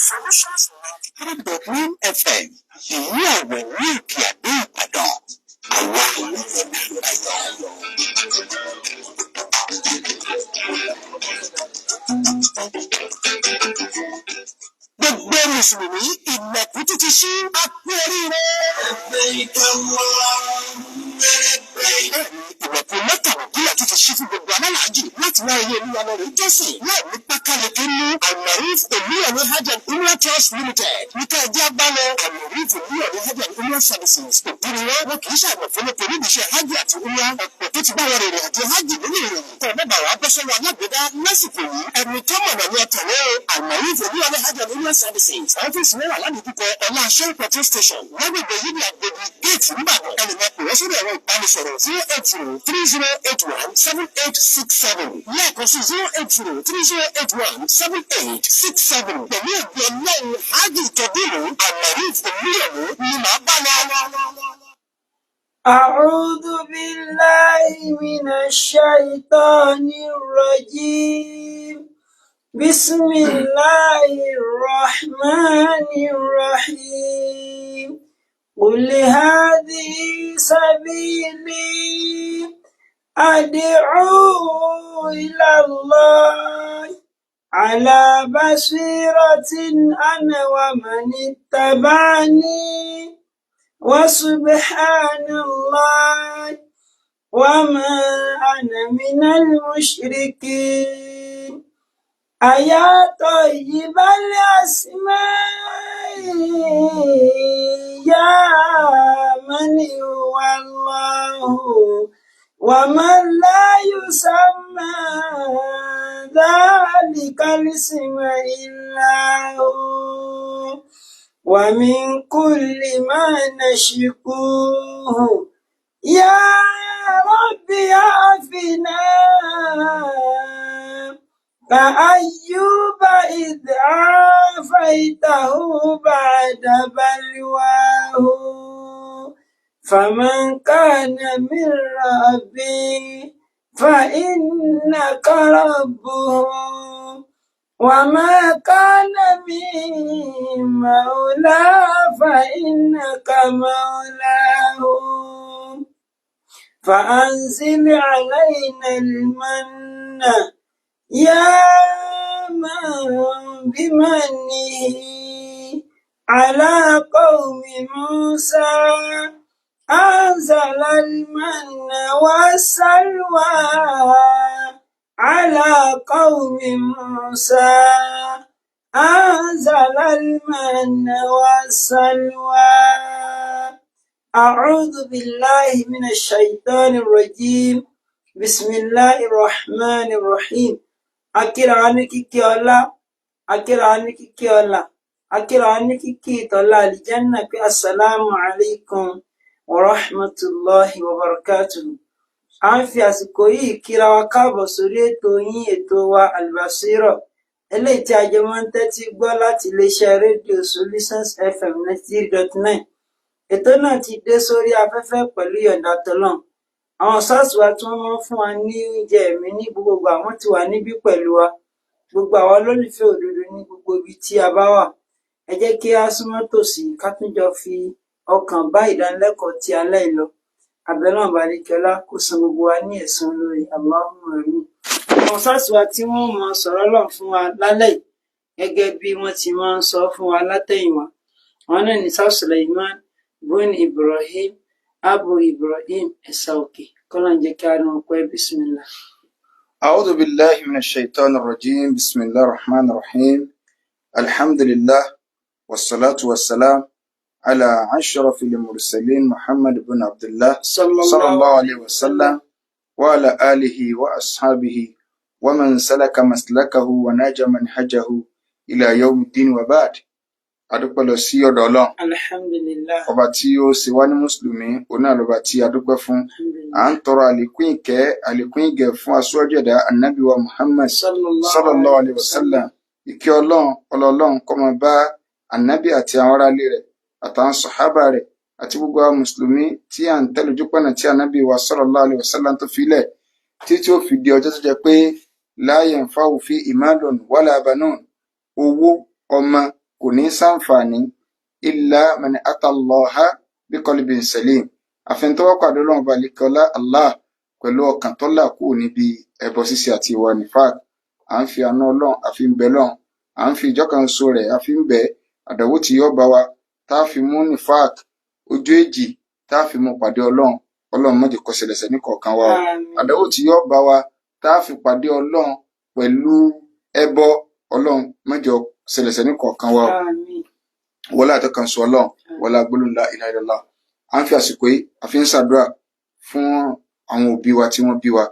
Solutions 93.9 FM, ìlú Ọ̀wọ̀ ní Òkè Àdó, Ìbàdàn. Àwa lọ́nà àbáyọ. Gbogbo Mùsùlùmí, ilẹ̀kùn títí sí, a kú oríire. Ilẹ̀kùn Mẹ́kà Nàìjíríà tún ti ṣí fún gbogbo alálàájì láti wá ilé Olúwa lọ rèé jọ́sìn láì ní pákáleke nú. Almaroof Olúyọ̀lé Hajj and Umrah Tours Limited nípa ẹjẹ́ agbálẹ̀. Almaroof Olúyọ̀lé Hajj and Umrah Services, òbí wọn, wọn kì í ṣàgbọ̀ fún lóko níbi iṣẹ́ hajj àti umrah. Ọ̀pọ̀ tó ti bá wọn rìnrìn àjò hajj nínú ìròyìn kọ̀ mẹ́bàá wàá bọ́ sọ́wọ́ alágbèédá lásìkò yìí. Ẹni tó mọ̀nà ní ọ̀tẹ̀lẹ́ o. Almaroof Olúyọ̀lé Hajj and Umrah Services, ọ́fíìsì wọn wà ládùúgbò Ọlá Shell petrol station, lágbègbè yìí ní Àgbègbè gate nìbàdàn. Ẹnìyàn pè wọ́n sórí ẹ̀rọ ìbánisọ̀rọ̀ 08030817867, lẹ́ẹ̀kan sí, 08030817867. Pẹ̀lú ẹ̀gbẹ́ Ọlọ́run, hajj tọdún yìí, Almaroof Olúyọ̀lé ni màá bá lọ. أعوذ بالله من الشيطان الرجيم. بسم الله الرحمن الرحيم. قل هذه سبيلي أدعو إلى الله على بصيرة أنا ومن اتبعني، وسبحان الله وما أنا من المشركين. أيا طيب الأسماء، يا من هو الله ومن لا يسمى ذلك الاسم إلا هو، ومن كل ما نشكوه يا رب عافنا، كأيوب إذ عافيته بعد بلواه، فمن كان من ربي فإنك ربه، وما كان من مولى فإنك مولاه، فأنزل علينا المن يا من بمنه على قوم موسى أنزل المن والسلوى، على قوم موسى أنزل المن والسلوى. أعوذ بالله من الشيطان الرجيم. بسم الله الرحمن الرحيم. A kíra wa ní kíkí ọlá, a kíra wa ní kíkí ọlà, a kíra wa ní kíkí ìtọ́lá àlìjánà pé السلام عليكم ورحمة الله وبركاته. À ń fi àsìkò yìí kíra wa káàbọ̀ sórí ètò yín, ètò wa, Albasiro, eléyìí tí a jọ máa ń tẹ́tí gbọ́ láti iléeṣẹ́ rédíò Solutions FM 93.9. Ètò náà ti dé sórí afẹ́fẹ́ pẹ̀lú ìyọ̀ǹda tọlọ́run. Àwọn sars wa tí wọ́n máa ń fún wa ní oúnjẹ ẹ̀mí ní gbogbo ìgbà, wọ́n ti wà níbí pẹ̀lú wa. Gbogbo àwa olólùfẹ́ òdodo ní gbogbo ibi tí a bá wà, ẹ jẹ́ kí á súnmọ́ tòsí ká tún jọ fi ọkàn bá ìdánilẹ́kọ̀ọ́ tí alẹ́ yìí lọ. Àbẹ̀lọ́run Balẹ̀kẹ́lá kó san gbogbo wa ní ẹ̀san lórí. اللهم آمين. Àwọn sars wa tí wọ́n máa sọ̀rọ̀ Ọlọ́run fún wa lálẹ́ yìí, gẹ́gẹ́ bí wọ́n ti máa ń sọ fún wa látẹ̀yìnwá, àwọn náà ní Sars Suleiman bun Ibrahim, Abu Ibrahim Ẹ̀sà Òkè. Kọ́lọ́n jẹ́ kí á rí wọn pẹ́. بسم الله. أعوذ بالله من الشيطان الرجيم. بسم الله الرحمن الرحيم. الحمد لله والصلاة والسلام على أشرف المرسلين محمد بن عبد الله صلى صلى الله الله عليه وسلم وعلى آله وأصحابه ومن سلك مسلكه ونهج منهجه إلى يوم الدين، وبعد. A dúpẹ́ lọ sí ọ̀dọ̀ Ọlọ́run, الحمد لله. ọba tí ó ṣe wá ní mùsùlùmí, òun náà lọba tí a dúpẹ́ fún. الحمد À لله. ń tọrọ àlékún ìkẹ́, àlékún ìgẹ̀ fún aṣíwájú ẹ̀dá, Ànábì wa Muhammad صلى الله صلى الله عليه عليه وسلم. Ìkẹ́ Ọlọ́run, ọlọ́run kó máa bá Ànábì àti àwọn aráalé rẹ̀ àtàwọn sàhábà rẹ̀ àti gbogbo àwọn mùsùlùmí tí à ń tẹ̀lé ojúpọ̀nà tí Ànábì wa صلى الله عليه وسلم tó filẹ̀ títí ó fi di ọjọ́ tó jẹ́ pé لا ينفع فيه مال ولا بنون. Owó, ọmọ kò ní ṣàǹfààní, illa man atallaha biqalbin salim, àfẹn tó wá pàdé Ọlọ́run ọba àlekọ́lá Allah pẹ̀lú ọkàn tó là kúrò níbi ẹbọ ṣíṣe àti ìwà nifaq. À ń fi àánú Ọlọ́run àfi ń bẹ Ọlọ́run, à ń fi ìjọkànṣo rẹ̀ àfi ń bẹ àdánwò tí yóò bá wa tá a fi mú nifaq ojú èjì tá a fi mú pàdé Ọlọ́run. Ọlọ́run má jẹ́ kó ṣẹlẹ̀ sẹ́ni kọ̀ọ̀kan wa o. Àmín. Àdánwò tí yóò bá wa tá a fi pàdé Ọlọ́run pẹ̀lú ẹbọ, Ọlọ́run má jẹ́ ó ṣẹlẹ̀ sẹ́ni kọ̀ọ̀kan wa o. Àmín. Wọlé àtọkànṣe Ọlọ́run, wọlé agbólóhùn la ilaha illallah. À ń fi àsìkò yìí àfi ń ṣàdúrà fún àwọn òbí wa tí wọ́n bí wa,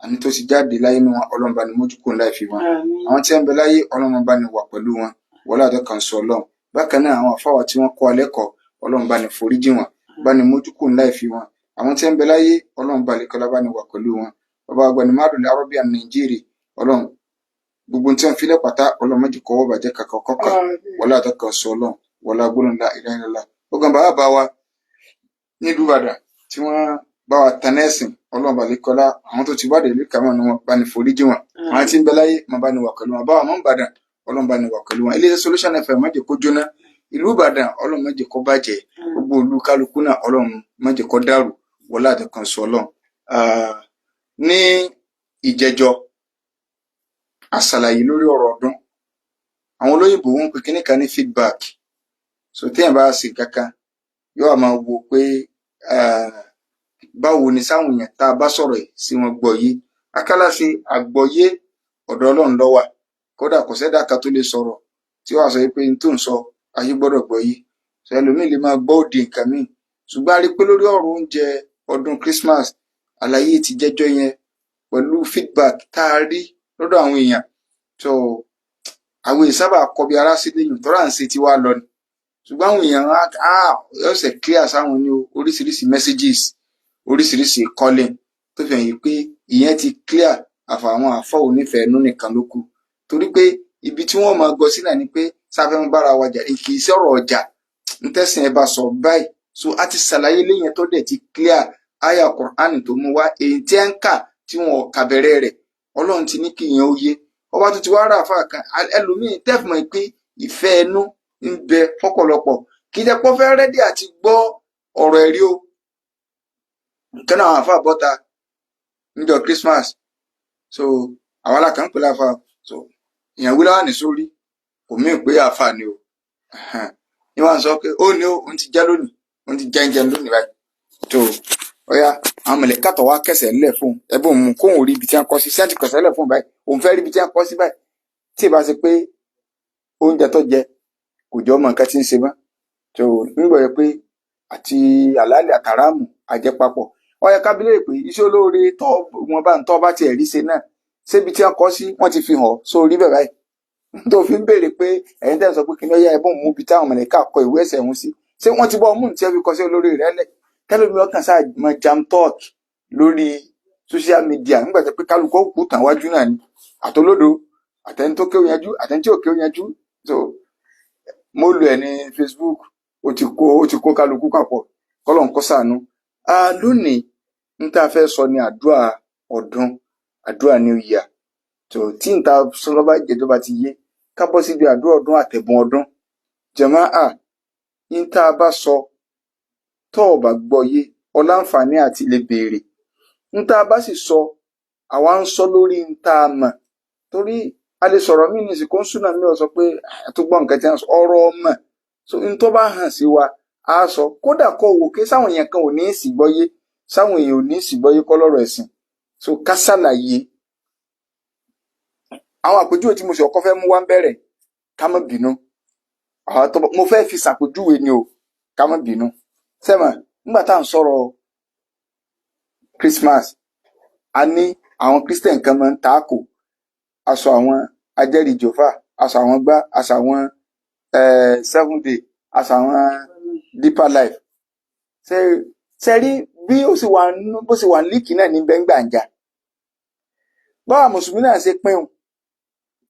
àní tó ti jáde láyé nínú wọn, Ọlọ́run bá ní mójú kúrò láì fi wọn. Àmín. Àwọn tí ń bẹ láyé, Ọlọ́run bá ní wà pẹ̀lú wọn, wọlé àtọkànṣe Ọlọ́run. Bákan náà, àwọn àfáwà tí wọ́n kọ́ alẹ́ kọ́, Ọlọ́run bá ní foríjì wọn, bá ní mójú kúrò láì fi wọn. Àwọn tí ń bẹ láyé, Ọlọ́run bá lè kọ́lá bá ní wà pẹ̀lú wọn. Bàbá àgbà ní mádùn Arabian Nàìjíríà, Ọlọ́run gbogbo tí wọ́n filẹ̀ pátá, Ọlọ́run má jẹ́ kọ́wọ́ bàjẹ́ kàkọ́ kọ́kà. Àmín. Wọlé àtọkànṣe Ọlọ́run, wọlé agbólóhùn la ilaha illallah. Ogun bàbá bá wa nílùú Ìbàdàn tí wọ́n bá wa tan ẹ̀sìn, Ọlọ́run balẹ̀kọ́lá, àwọn tó ti wádìí ìlú kàmọ́ ni wọ́n bá ní foríjì wọn. Àwọn tí ń bẹ láyé, má bá ní wà pẹ̀lú wọn. Báwa mọ́ Ìbàdàn, Ọlọ́run bá ní wà pẹ̀lú wọn. Iléeṣẹ́ Solution FM, má jẹ́ kó jóná. Ìlú Ìbàdàn, Ọlọ́run má jẹ́ kó bàjẹ́. Gbogbo ìlú kálukú náà, Ọlọ́run má jẹ́ kó dàrú, wọlé àtọkànṣe Ọlọ́run. Ní ìjẹjọ, a ṣàlàyé lórí ọ̀rọ̀ ọdún. Àwọn olóyìnbó wọn ń pe kinní kan ní feedback. So téèyàn bá ṣe kankan, yóò wá máa wo pé báwo ni sáwọn èèyàn tá a bá sọ̀rọ̀ yìí sí wọn gbọ́ yé. Akálàṣe àgbọ́yé ọ̀dọ̀ Ọlọ́run ló wà. Kódà kò sẹ́dá kan tó lè sọ̀rọ̀ tí wàá sọ pé n tó ń sọ ayé gbọ́dọ̀ gbọ́ yé. So ẹlòmíì lè máa gbọ́ òdì nǹkan míì, ṣùgbọ́n a rí i pé lórí ọ̀rọ̀ oúnjẹ ọdún Christmas, àlàyé ti jẹ́jọ́ yẹn pẹ̀lú feedback tá a rí lọ́dọ̀ àwọn èèyàn, so àwọn èèyàn sábà kọbi ara sí lẹ́yìn tọ́ra à ń ṣe tiwa lọ ni. Ṣùgbọ́n àwọn èèyàn á ọ̀sẹ̀ clear sáwọn ní oríṣiríṣi messages, oríṣiríṣi calling tó fi hàn yìí pé ìyẹn ti clear, àfàwọn àfọ onífẹ̀ẹ́ nú nìkan ló kù, torí pé ibi tí wọ́n máa gọ sí náà ni pé sáfẹ́ ń bára wa jà, kì í sọ̀rọ̀ ọjà ntẹ́sìn ẹ bá sọ báyìí. So a ti ṣàlàyé léyìn tó dẹ̀ ti clear, aya Quran tó mú wá, èyí tí ẹ ń kà tí wọn ò kà bẹ̀rẹ̀ rẹ̀, Ọlọ́run ti ní kí ìyẹn ó yé. Ọba tó ti wá rà fáà kan, ẹlòmíín tẹ́fùmọ̀ pé ìfẹ́ ẹnu ń bẹ fọ́pọ̀lọpọ̀, kì í jẹ́ pé ó fẹ́ ready àti gbọ́ ọ̀rọ̀ ẹ̀rí o. Nǹkan náà, àwọn àfáà bọ́ta níjọ́ Christmas, so àwọn alákan ń pè láfa. So ìyẹn wí láwà ní sórí, kò mí pé àfáà ni o. Ní wọ́n sọ pé ó ní òun ti jẹ́ lónìí, òun ti jẹ́ ń jẹun lónìí báyìí. Tó ọ̀ya, àwọn mọ̀lẹ́kà tó wá kẹsẹ̀ ńlẹ̀ fún un, ẹbí òun mú kóun rí ibi tí wọ́n kọ́ sí sẹ́ǹtì kẹsẹ̀ ńlẹ̀ fún un báyìí, òun fẹ́ rí ibi tí wọ́n kọ́ sí báyìí. Tí ì bá ṣe pé oúnjẹ tó jẹ kò jọ mọ nǹkan tí ń ṣe mọ́. Tó nígbà yẹn pé àti àlàálẹ̀ àtàràmù àjẹpapọ̀, ó yẹ kábílẹ̀ pé iṣẹ́ olóore tó wọn bá ń tọ́ bá tiẹ̀ rí ṣe náà, ṣébi tí wọ́n kọ́ sí wọ́n ti fi hàn sórí bẹ̀ báyìí tó fi ń béèrè pé ẹ̀yin tẹ́ ń sọ pé kí ni ó yá, ẹbùn mú ibi táwọn mọ̀lẹ́kà kọ ìwé ẹ̀sẹ̀ ọ̀hún sí, ṣé wọ́n ti bọ́ ọmú tí ẹ fi kọ sí olórí rẹ lẹ̀? Tẹ́lómi ọkàn sáà mọ jam talk lórí social media nígbà tó pé kálukú ó kú tàn wájú náà ni, àtolódo, àtẹni tó kéwòn yanjú, àtẹni tí ò kéwòn yanjú. So mo lù ẹ ní Facebook, ó ti kó kálukú papọ̀, kọ́lọ̀ ń kọ́ sànú. Lónìí, n tá a fẹ́ sọ ni àdúrà ọdún, àdúrà New Year. Tó tí n ta sọlọ́ bá jẹ́ tó bá ti yé, ká bọ́ síbi àdúrà ọdún àtẹ̀bùn ọdún. Jàmáà, n tá a bá sọ tó o bá gbọ́ yé, ọláǹfààní àti lè béèrè. N tá a bá sì sọ, àwa ń sọ lórí n tá a mọ̀, torí a lè sọ̀rọ̀ mí ní ìsìnkú súnà mi ò sọ pé àtúgbọ́n nǹkan tí wọ́n sọ ọ̀rọ̀ ọmọ. So n tó bá hàn sí wa á sọ, kódà kó wò pé sáwọn èèyàn kan ò ní í sì gbọ́yé, sáwọn èèyàn ò ní í sì gbọ́yé kọ́ lọ́rọ̀ ẹ̀sìn. So ká ṣàlàyé àwọn àpèjúwe tí mo sì ọkọ fẹ́ mú wá ń bẹ̀rẹ̀. Ká má bínú, àwọn tó mo fẹ́ fi ṣàpèjúwe ni o, ká má bínú. Sẹ́mọ̀ nígbà tá à ń sọ̀rọ̀ Christmas, a ní àwọn Christian kan máa ń taako aṣọ àwọn ajẹ́rìí Jèhófà, aṣọ àwọn gbá, aṣọ àwọn Seven Day, aṣọ àwọn Deeper Life. Ṣe rí bí ó sì wà bó sì wà ní líìkì náà ní bẹ́ńgbàǹjà, báwa mùsùlùmí náà ṣe pín o,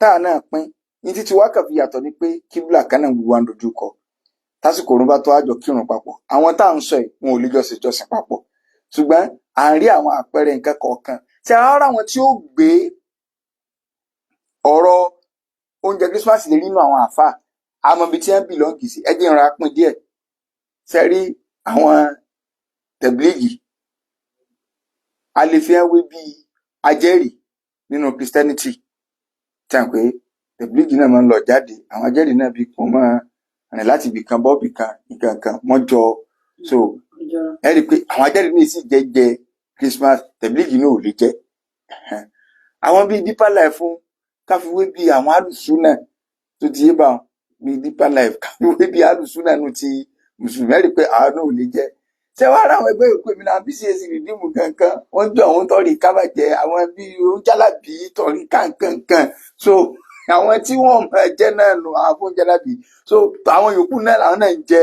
táà náà pín ní títí wákà fi yàtọ̀ ni pé kíbla kan náà gbogbo wa ń dojú kọ. Tásìkò òrùn bá tó, àjọ kírun papọ̀. Àwọn tá à ń sọ yìí, wọn ò lè jọ ṣèjọsìn papọ̀, ṣùgbọ́n à ń rí àwọn àpẹẹrẹ nǹkan kọ̀ọ̀kan tí ara wọn tí ó gbé ọ̀rọ̀. Oúnjẹ Christmas lè rí inú àwọn àáfàá àmọ́ ibi tí wọ́n belong sí. Ẹ jẹ́ ìrora pín díẹ̀. Ṣe rí àwọn tẹ̀blígì, a lè fi hàn wé bíi ajẹ́rìí nínú Christianity, tí a ń pè tẹ̀blígì náà máa ń lọ jáde. Àwọn ajẹ́rìí náà bí kò máa rìn láti ibì kan bọ́ ibì kan, nǹkan kan wọ́n jọ. So ẹ rí i pé àwọn ajẹ́rìí ní sì jẹ́ jẹ Christmas, tẹ̀blígì náà ò lè jẹ́. Àwọn bíi Deeper Life fún káfíwé bíi àwọn alùsùnà tó ti yé bá wọn bíi Deeper Life, káfíwé bíi alùsùnà nù ti mùsùlùmí. Ẹ rí i pé àwọn náà ò lè jẹ́. Ṣé wàá rà àwọn ẹgbẹ́ yòókù èmi náà bí CAC rìdíìmù kankan, wọ́n jọ àwọn tọrí kábàjẹ́, àwọn bíi oúnjálàbí tọrí kankankan. So àwọn tí wọ́n máa jẹ́ náà nù àwọn fún jálàbí. So àwọn yòókù náà làwọn náà ń jẹ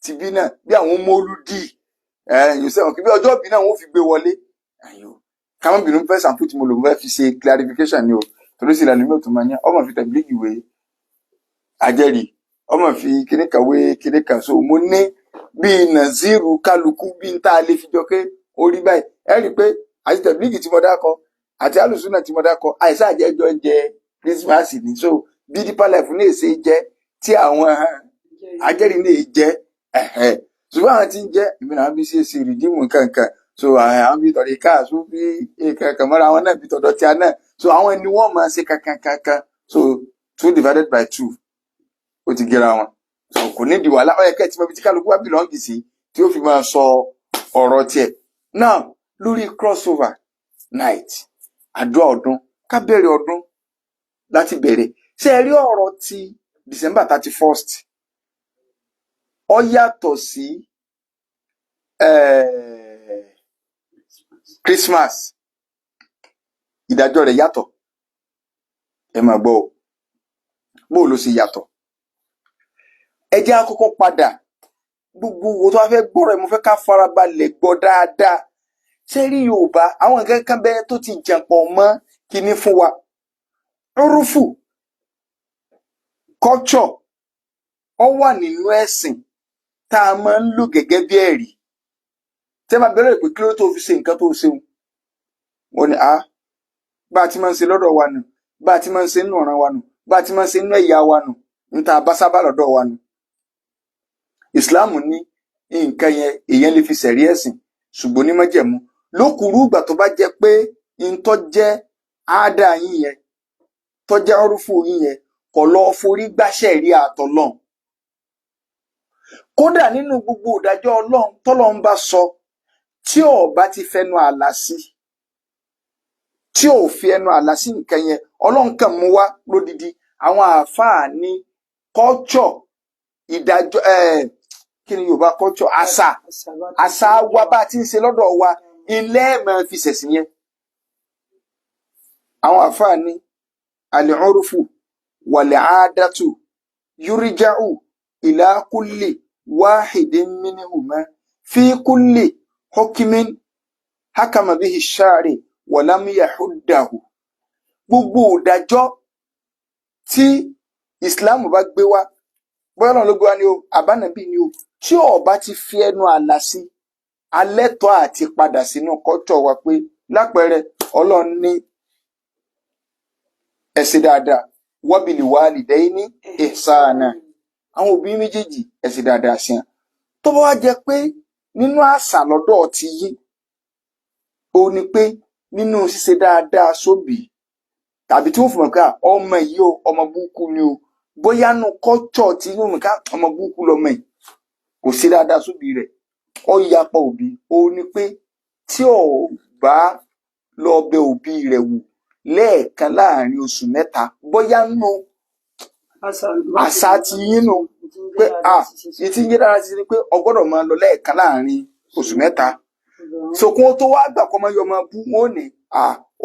tìbí náà bí àwọn mólúdì ẹ̀yìn sẹ́wọ̀n kí bí ọjọ́ ìbí náà wọ́n fi gbé wọlé. Ayò káwọn bínú fẹ́ sàǹpù tí mo lò fẹ́ fi ṣe clarification ni o, torí sì lànà mi ò tún máa yán ọmọ fi tẹ̀blígì wé ajẹ́rìí, ọmọ fi kíní kan wé kíní kan. So mo ní bíi nàzírù kálukú bíi n tá a lè fi jọ pé ó rí báyìí. Ẹ rí i pé àti tẹ̀blígì tí mo dákọ àti alùsùnà tí mo dákọ, àìsàn àjẹjọ jẹ Christmas ni. So bí Deeper Life ní èsè jẹ tí àwọn ajẹ́rìí ní jẹ ẹ̀hẹ̀, ṣùgbọ́n àwọn tí ń jẹ́ ìmìnira àwọn bíi CAC rìdíìmù nǹkan. So àwọn bíi tọ̀dọ̀ káàsó bí nǹkan kan mọ́ra àwọn náà bíi tọ̀dọ̀ tí a náà. So àwọn ẹni wọ́n máa ṣe kankan kankan. So two divided by two, ó ti gera wọn. So kò ní di wàhálà. Ó yẹ kẹ́ ẹ ti mọ ibi tí kálukú wá belong sí tí ó fi máa sọ ọ̀rọ̀ tiẹ̀ náà lórí crossover night, àdúrà ọdún, ká bẹ̀rẹ̀ ọdún láti bẹ̀rẹ̀. Ṣé ẹ rí ọ̀rọ̀ ti December 31st, ó yàtọ̀ sí Christmas. Ìdájọ́ rẹ̀ yàtọ̀. Ẹ máa gbọ́ o, bó ló ṣe yàtọ̀? Ẹ jẹ́ á kọ́kọ́ padà. Gbogbo wo tó wá fẹ́ gbọ́rọ̀ ẹ̀, mo fẹ́ ká farabalẹ̀ gbọ́ dáadáa. Ṣé rí Yorùbá, àwọn nǹkan kan bẹ́ẹ̀ tó ti jàpọ̀ mọ́ kinní fún wa, rúfù culture, ó wà nínú ẹ̀sìn tá a máa ń lò gẹ́gẹ́ bí ẹ̀rí. Tẹ́ bá bẹ̀rẹ̀ pé kí ló tó fi ṣe nǹkan tó ṣeun, wọ́n ní bá a ti máa ń ṣe lọ́dọ̀ wa nù, bá a ti máa ń ṣe nínú ọ̀ràn wa nù, bá a ti máa ń ṣe nínú ẹ̀yà wa nù, níta bá sábà lọ́dọ̀ wa nù. Ìsìláàmù ní nǹkan yẹn èèyàn lè fi ṣẹ̀rí ẹ̀sìn, ṣùgbọ́n ní májẹ̀mú lókùrú ìgbà tó bá jẹ́ pé ntọ́ jẹ́ àádá yín yẹn, tó jẹ́ ọrúfù yín yẹn, kò lọ forí gbáṣẹ́ rí àtọ̀lọ́n. Kódà nínú gbogbo ìdájọ́ Ọlọ́run tọ́lọ́run bá sọ, tí ò bá ti fẹnu àlà sí, tí ò fi ẹnu àlà sí nǹkan yẹn, Ọlọ́run kàn mú wá lódidi. Àwọn àáfàá ní culture, ìdájọ́ kí ni Yorùbá culture, àṣà, àṣà wa, bá a ti ń ṣe lọ́dọ̀ wa, ilé ẹ̀ máa fi ṣẹ̀sìn yẹn. Àwọn àáfàá ní al-urfu wal-aadatu yurja'u ila kulli wahidin minhuma fi kulli hukmin hakama bihi ash-shari wa lam yahuddahu. Gbogbo ìdájọ́ tí Ìsìláàmù bá gbé wá, bóyá Ọlọ́run ló gbé wá ní o, àbánàbí ni o, tí ó bá ti fi ẹnu àlà sí alẹ́tọ̀ àti padà sínú kọ́tọ̀ wa pé, lápẹẹrẹ, Ọlọ́run ní ẹ ṣe dáadáa, wabil walidayni ihsana, àwọn òbí méjèèjì, ẹ ṣe dáadáa sí wọn. Tó bá wá jẹ́ pé nínú àṣà lọ́dọ̀ ti yín ó ní pé nínú ṣíṣe dáadáa sóbìí tàbí tí wọ́n fi mọ̀ pé ọmọ yìí o, ọmọ burúkú ni o, bóyá nù kọ́tọ̀ tí wọ́n mọ̀ ká ọmọ burúkú lọmọ yìí, kò sí dáadáa sóbìí rẹ̀, ó yapa òbí, ó ní pé tí ò bá lọ bẹ òbí rẹ̀ wò lẹ́ẹ̀kan láàrin oṣù 3, bóyá nù àṣà ti yín nù pé ìtí ń jẹ́ dára sí ni pé o gbọ́dọ̀ máa lọ lẹ́ẹ̀kan láàrin oṣù 3. Sokun tó wá gbà kọ́ ọmọ yọ ọmọ bú, wọn ò ní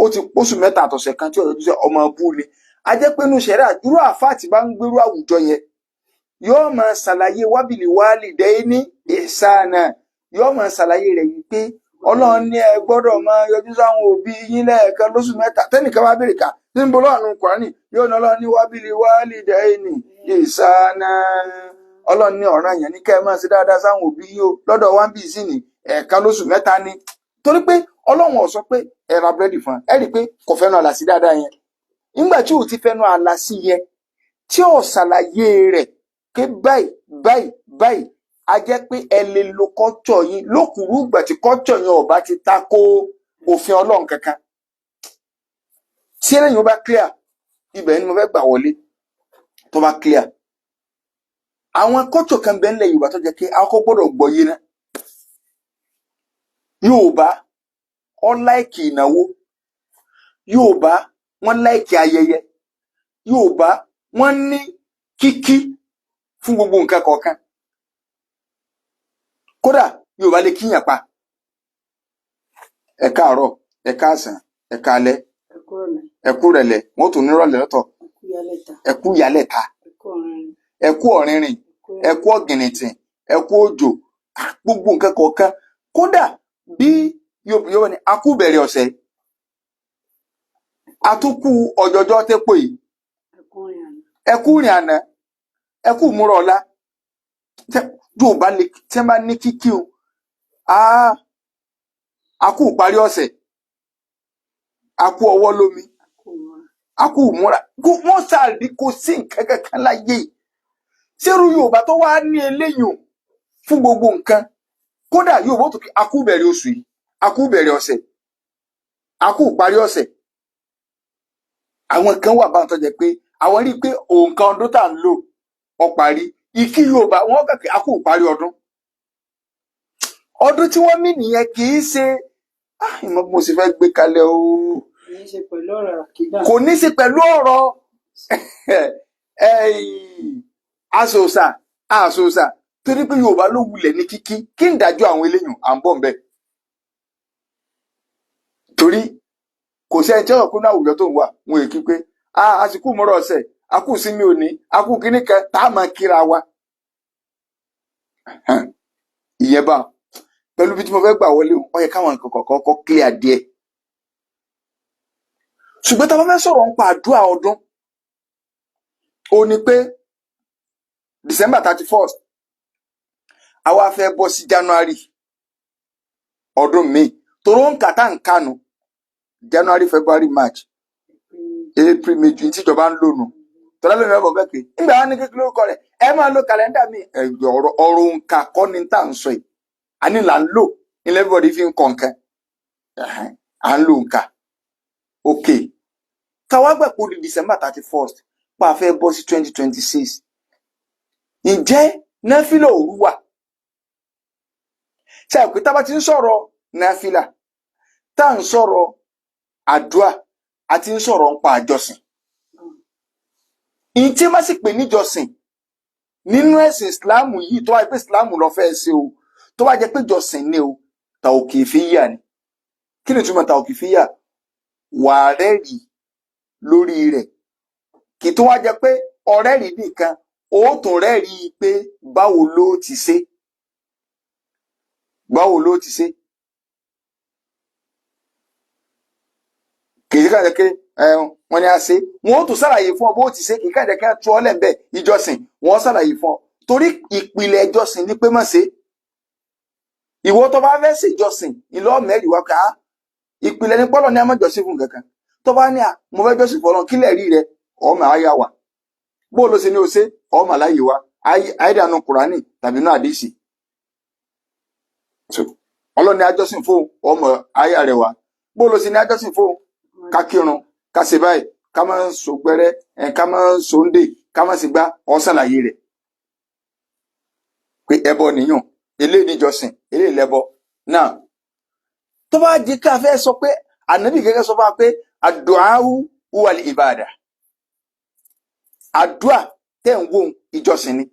ó ti pósù 3 àtọ̀sẹ̀ kan tí ọ̀rọ̀ tó ṣe ọmọ bú ni. A jẹ́ pé inú ṣẹ̀rẹ́ àdúrà àfáà tí bá ń gbérú àwùjọ yẹn yóò máa ṣàlàyé wabil walidayni ihsana, yóò máa ṣàlàyé rẹ̀ yìí pé Ọlọ́run ní ẹ gbọ́dọ̀ máa yọjú sáwọn òbí yín lẹ́ẹ̀kan lóṣù 3. Tẹ́nìkan bá béèrè ká tí ń bọ́ lọ́rùn Kùránì, yóò ní Ọlọ́run ní wabil walidayni ihsana, Ọlọ́run ní ọ̀ràn yẹn ní kẹ́ ẹ máa ṣe dáadáa sáwọn òbí yín o, lọ́dọ̀ wá ń bì sí ní ẹ̀ẹ̀kan lóṣù 3 ni. Torí pé Ọlọ́run ò sọ pé ẹ ra búrẹ́dì fún ẹ, ẹ rí i pé kò fẹ́nu àlà sí dáadáa yẹn. Nígbà tí ò ti fẹ́nu àlà sí yẹn. Tí ò ṣàlàyé rẹ̀ pé báyìí báyìí báyìí, a jẹ́ pé ẹ lè lo culture yín lókùrú ìgbà tí culture yẹn ò bá ti ta ko òfin Ọlọ́run kankan. Tí eléyìí ó bá clear, ibẹ̀ ni mo fẹ́ gbà wọlé. Tó bá clear, àwọn culture kan bẹ́ẹ̀ ńlẹ̀ Yorùbá tó jẹ́ pé akọ́ gbọ́dọ̀ gbọ́ yé náà. Yorùbá ó like ìnáwó, Yorùbá wọ́n like ayẹyẹ, Yorùbá wọ́n ní kíkí fún gbogbo nǹkan kọ̀ọ̀kan. Kódà Yorùbá lè kíyàn pa, ẹ káàárọ̀, ẹ káàsán, ẹ káalẹ́, Ẹ kú ọ̀lẹ́. Ẹ kú rẹ̀lẹ́, wọ́n tún nírọ̀lẹ́ lọ́tọ̀. Ẹ kú yálẹ̀ta. Ẹ kú yálẹ̀ta. Ẹ kú ọ̀rìnrìn. Ẹ kú ọ̀rìnrìn. Ẹ kú Ẹ kú ọ̀gìnìntìn, ẹ kú òjò. Ah, gbogbo nǹkan kọ̀ọ̀kan. Kódà bí Yorùbá ní a kú bẹ̀rẹ̀ ọ̀sẹ̀, a tún kú ọjọ́jọ́ tẹ́pọ̀ yìí. Ẹ kú rìn àná. Ẹ kú rìn àná, ẹ kú múra ọ̀la. Yorùbá lè tẹ́ bá ní kíkí o, a kú parí ọ̀sẹ̀, a kú ọwọ́ lómi. Ẹ kú ìmúra. A kú múra. Wọ́n sàrí kò sí nǹkan kankan láyé yìí. Sẹ́rù Yorùbá tó wá ní eléyìí o fún gbogbo nǹkan, kódà Yorùbá tó kí a kú bẹ̀rẹ̀ oṣù yìí, a kú bẹ̀rẹ̀ ọ̀sẹ̀, a kú parí ọ̀sẹ̀. Àwọn kan wà báwọn tó jẹ́ pé àwọn rí i pé òǹkà ọdún tá à ń lò ó parí. Ìkí Yorùbá wọn kàn pé a kú parí ọdún. Ọdún tí wọ́n mí nìyẹn, kì í ṣe, ah, ìmọ̀ bí mo sì fẹ́ gbé kalẹ̀ o. Kì í ṣe pẹ̀lú ọ̀rọ̀ àkídà. Kò ní í ṣe pẹ̀lú ọ̀rọ̀ aṣòṣà aṣòṣà, torí pé Yorùbá ló wulẹ̀ ní kíkí. Kí n dájọ́ àwọn eléyìí, à ń bọ̀ nbẹ̀, torí kò sẹ́ni tí ọ̀rọ̀ kúnú àwùjọ tó ń wà wọn èkí pé àsìkò mọ́rọ̀ ọ̀sẹ̀, akú sinmi òní, akú kíní kan tá a máa kíra wa. Ìyẹn bá pẹ̀lú bí tí mo fẹ́ gbà wọlé o, ó yẹ káwọn nǹkan kọ̀ọ̀kan kọ́ clear díẹ̀. Ṣùgbọ́n tá a bá fẹ́ sọ̀rọ̀ nípa àdúrà ọdún, ó ní pé December 31st, àwa fẹ́ bọ́ sí January ọdún míì, toró ń kà tá ń kànú January, February, March, April, May, June tíjọba ń lò nù. Tọ́lá lómi ọ̀bọ̀ bẹ́ẹ̀ pé nígbà wọn ní kékeré lórúkọ rẹ̀, ẹ máa lo kàlẹ́ndà mi. Ẹ̀gbẹ́ ọ̀rọ̀ ọ̀rọ̀ òǹkà kọ́ ni tá à ń sọ yìí. Àní là ń lò ní everybody fi ń kọ̀ nǹkan. Ẹ̀hẹ́n, à ń lo òǹkà. Ok, káwá gbà pé ó di December 31st, pa fẹ́ bọ́ sí 2026, ǹjẹ́ náfìlà òru wà? Ṣe àpè tá a bá ti ń sọ̀rọ̀ náfìlà, tá à ń sọ̀rọ̀ àdúà, àti ń sọ̀rọ̀ nípa àjọsìn, ìyí tí má sì pè níjọsìn nínú ẹ̀sìn ìsìláàmù yìí, tó wáyé pé ìsìláàmù lọ fẹ́ ṣe o, tó bá jẹ́ pé ìjọsìn ni o, tàòkìfíyà ni. Kí ni ìtumọ̀ tàòkìfíyà? Wà á rẹ́rìí lórí rẹ̀. Kì í tó wá jẹ́ pé ọ̀rẹ́rìí nìkan, ó tún rẹ́rìí pé báwo ló ti ṣe, báwo ló ti ṣe. Kì í kàn jẹ́ pé wọ́n ní a ṣe, wọ́n ó tún ṣàlàyé fún ọ bó ti ṣe. Kì í kàn jẹ́ kí wọ́n tú ọ lẹ́ńbẹ̀. Ìjọsìn, wọ́n ṣàlàyé fún ọ, torí ìpìlẹ̀ ìjọsìn ni pé má ṣe. Ìwọ tó bá fẹ́ ṣèjọsìn, ìlọ mẹ́rin wá ká ìpìlẹ̀ ní pọ́lọ̀ ní a má jọ́sìn fún kankan. Tó bá ní à mo fẹ́ jọ́sìn fọlọ́n, kílẹ̀ rí rẹ, ọmọ àyà wà bó ló ṣe ní o ṣe, ọmọ aláyè wa àìdànù Kùránì tàbí inú àdìsí. Ọlọ́ni ajọ́sìn fún ọmọ àyà rẹ wá, bó ló ṣe ní ajọ́sìn fún, ká kírun, ká ṣe báyìí, ká má so gbẹ́rẹ́ ẹ, ká má so ń dè, ká má sì gbá ọ, ṣàlàyé rẹ̀ pé ẹbọ nìyàn, eléyìí níjọsìn, eléyìí lẹbọ náà. Tó bá di ká fẹ́ sọ pé ànábì gẹ́gẹ́ sọ fún wa pé àdùáhù wal ìbàdà, àdúà tẹ̀ ń wò ìjọsìn ni.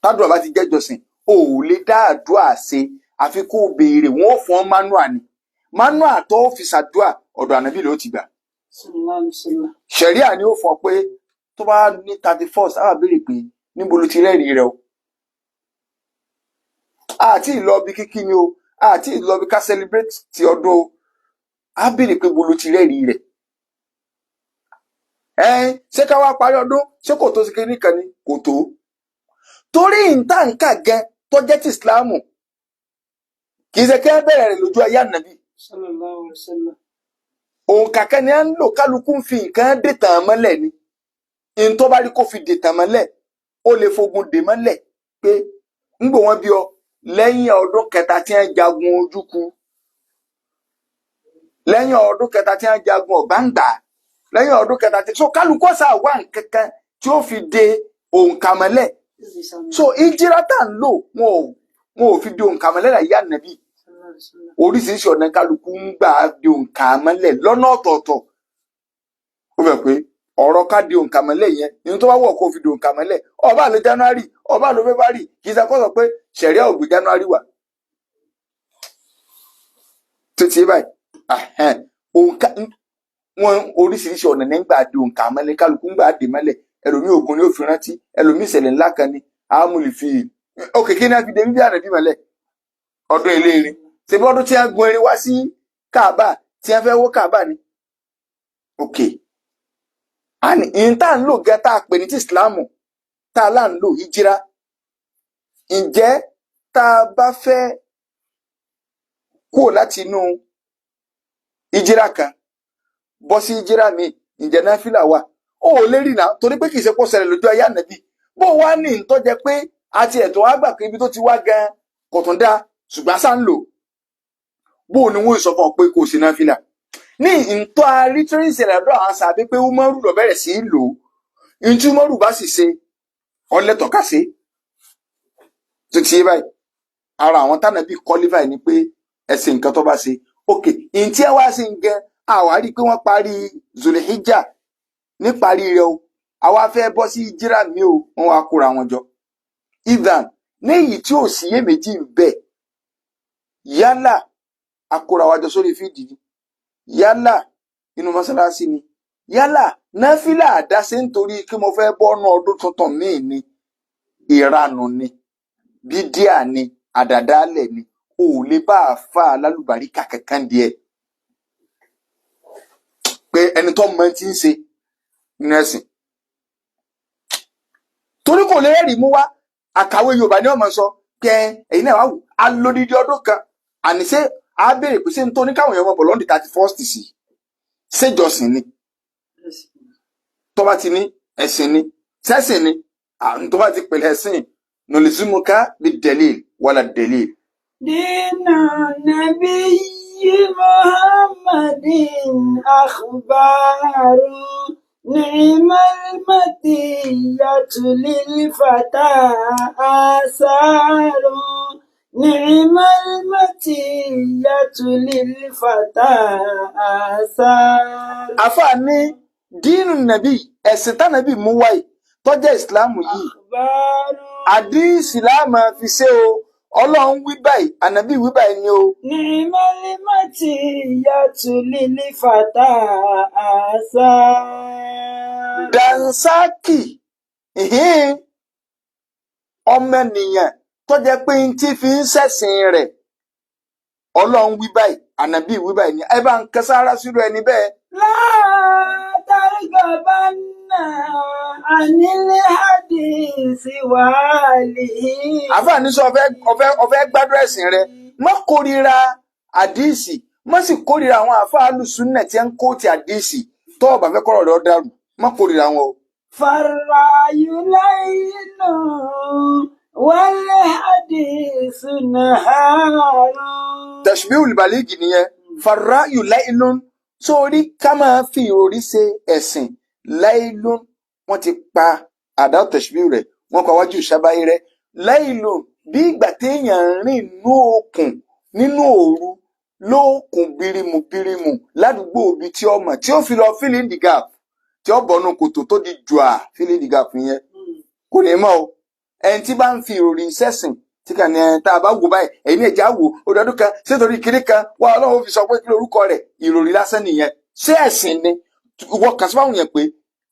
Tádùá bá ti jẹ́ ìjọsìn, o ò lè dá àdúà ṣe àfi kó o béèrè. Wọn ò fún ọ manua ni, manua tó fi ṣàdúà, ọ̀dọ̀ ànábì ló ti gbà. Sallallahu alaihi wasallam. Ṣẹ̀ríà ni ó fọ pé tó bá ní 31st, á wà béèrè pé níbo ló ti rẹ́rìí rẹ o. Àti ìlọbi kíkí ni o, àti ìlọbi ká celebrate ti ọdún o, á béèrè pé bo ló ti rẹ́rìí rẹ̀. Ẹ ṣé ká wá parí ọdún, ṣé kò tó sí kinní kan ni? Kò tó, torí ìntànkà gẹ tó jẹ́ ti ìsìláàmù, kì í ṣe kí ẹ bẹ̀rẹ̀ rẹ̀ lójú ayé ànábì. Sallallahu alaihi wasallam. Òǹkà kan ni à ń lò, kálukú ń fi nǹkan dè tàn mọ́lẹ̀ ni. N tó bá rí kó fi dè tàn mọ́lẹ̀, ó lè fogun dè mọ́lẹ̀ pé ńgbò wọ́n bí ọ lẹ́yìn ọdún kẹta tí wọ́n jagun Ojúku, lẹ́yìn ọdún kẹta tí wọ́n jagun Ọ̀gbáǹgbà, lẹ́yìn ọdún kẹta tí so kálukú ọ̀sà wà nǹkankan tí ó fi de òǹkà mọ́lẹ̀. So ìjírá tá à ń lò, wọn ò fi de òǹkà mọ́lẹ̀ láyé Ànábì. Oríṣiríṣi ọ̀nà kálukú ń gbà de òǹkà mọ́lẹ̀ lọ́nà ọ̀tọ̀ọ̀tọ̀. Ó fẹ́ pé ọ̀rọ̀ ká de òǹkà mọ́lẹ̀ yẹn ní tó bá wọ̀ kó fi de òǹkà mọ́lẹ̀, ọba ló January, ọba ló February, kì í ṣe kó sọ pé ṣẹ̀ríà ò gbé January wà tó ti yé báyìí. Ahẹ́n, òǹkà wọn, oríṣiríṣi ọ̀nà nígbà de òǹkà mọ́lẹ̀, kálukú ń gbà dè mọ́lẹ̀. Ẹlòmíì ogun ni ó fi rántí, ẹlòmíì ìṣẹ̀lẹ̀ ńlá kan ni àmúlì fi òkè kí ni a fi de bíbí Ànábì mọ́lẹ̀, ọdún eléerin, ṣebí ọdún tí a gun erin wá sí Káàbà, tí a fẹ́ wó Káàbà ni. Òkè àní ìyẹn tá à ń lò gẹ́, tá a pè ní ti Ìsìláàmù, tá a là ń lò hijira, ǹjẹ́ tá a bá fẹ́ kúrò láti inú hijira kan bọ́ sí hijira míì, ǹjẹ́ náfìlà wà? Ó ò lè rí náà, torí pé kì í ṣe kó ṣẹlẹ̀ lójú ayé Ànábì. Bó wá ní ìtọ́jẹ pé àti ẹ̀tọ́ wá gbà pé ibi tó ti wá gan kò tún dá, ṣùgbọ́n àṣà ń lò, bó ni wọ́n sọ fún ọ pé kò sí náfìlà ní ìtọ́ arítírì ìṣẹ̀lẹ̀ ọ̀dọ̀ àwọn sàbí pé Umaru lọ bẹ̀rẹ̀ sí í lò ó. Ntí Umaru bá sì ṣe ọlẹ́tọ̀ ká ṣe tó ti yé báyìí. Ara àwọn tánàbí qualify ni pé ẹsẹ̀ nǹkan tó bá ṣe ok. Ntí ẹ wá sí ń gẹ, àwa rí i pé wọ́n parí Zulhijja níparí rẹ̀ o, àwa fẹ́ bọ́ sí jíra mi o, wọ́n wá kóra wọn jọ idan ní èyí tí ò sí iyèméjì ń bẹ. Yálà akóra wa jọ sórí field ni, yálà inú mọ́sálásí ni, yálà náfìlà àdáṣe nítorí kí mo fẹ́ bọ́nú ọdún tuntun míì ni, ìranù ni, bídíà ni, àdàdálẹ̀ ni. O ò lè bá àáfà alálùbáríkà kankan díẹ̀ pé ẹni tó mọ ti ń ṣe nínú ẹ̀sìn, torí kò lè rẹ́rìí mú wá. Àkàwé Yorùbá ni ọmọ sọ kẹ ẹ̀yin náà wá wò alódìdí ọdún kan. Àníṣe á béèrè pé ṣé n tó ní káwọn èèyàn mọ̀ bọ̀ lọ́ndì 31st sí ṣèjọsìn ni? Tó bá ti ní ẹ̀sìn ni, sẹ́sìn ni àwọn tó bá ti pèlè ẹ̀sìn nùlùsímùká bí delil wàlà delil. دين النبي محمد أخبار نعم المطية للفتى آثار نعم المطية للفتى آثار. Àfáà ní دين النبي, ẹ̀sìn tánàbí mú wáyé tó jẹ́ ìsìláàmù yìí, أخبار àdíìsì láàmà fi ṣe o. Ọlọ́run wí báyìí, ànàbí wí báyìí ni o. نعم المطية للفتى آثار. Dànsákì ìhín ọmọnìyàn tó jẹ́ pé ń tí fi ń ṣẹ̀sìn rẹ̀, Ọlọ́run wí báyìí, ànàbí wí báyìí ni, ẹ bá ń kẹsára sírò ẹni bẹ́ẹ̀. لا ترغبن عن الحديث وأهله. Àfáà ní sọ ọfẹ gbádùn ẹ̀sìn rẹ, má kórìíra àdíìsì, má sì kórìíra àwọn àfáà alùsùnà tí ń kó ti àdíìsì. Tó o bá fẹ́ kọ́rọ̀ rẹ ó dàrú, má kórìíra wọn o. فالرأي ليل والحديث نهار. تشبيه البليغ nìyẹn. فالرأي ليل, sórí ká máa fi ìròrí ṣe ẹ̀sìn, ليل, wọ́n ti pa àdá تشبيه rẹ̀, wọ́n pa wájú ìṣàbáyé rẹ̀. ليل, bí ìgbà téèyàn ń rìn nínú òkun nínú òru, lóòkùn bírímù bírímù ládùúgbò ibi tí ó mọ̀ tí ó fi lọ fill in the gap, tí ó bọ̀nù kòtò tó di jùà, fill in the gap yẹn kò ní mọ̀ o. Ẹni tí bá ń fi ìròrí sẹ́sìn tí kàn ní ẹ tá a bá wò báyìí, ẹ̀yin ní ẹ̀já wò ó dọdún kan sétorí kiri kan wà, Ọlọ́run ó fi sọ pé kí lorúkọ rẹ̀, ìròrí lásán nìyẹn. Ṣé ẹ̀sìn ni? Ìwọ kàn sí fáwọn yẹn pé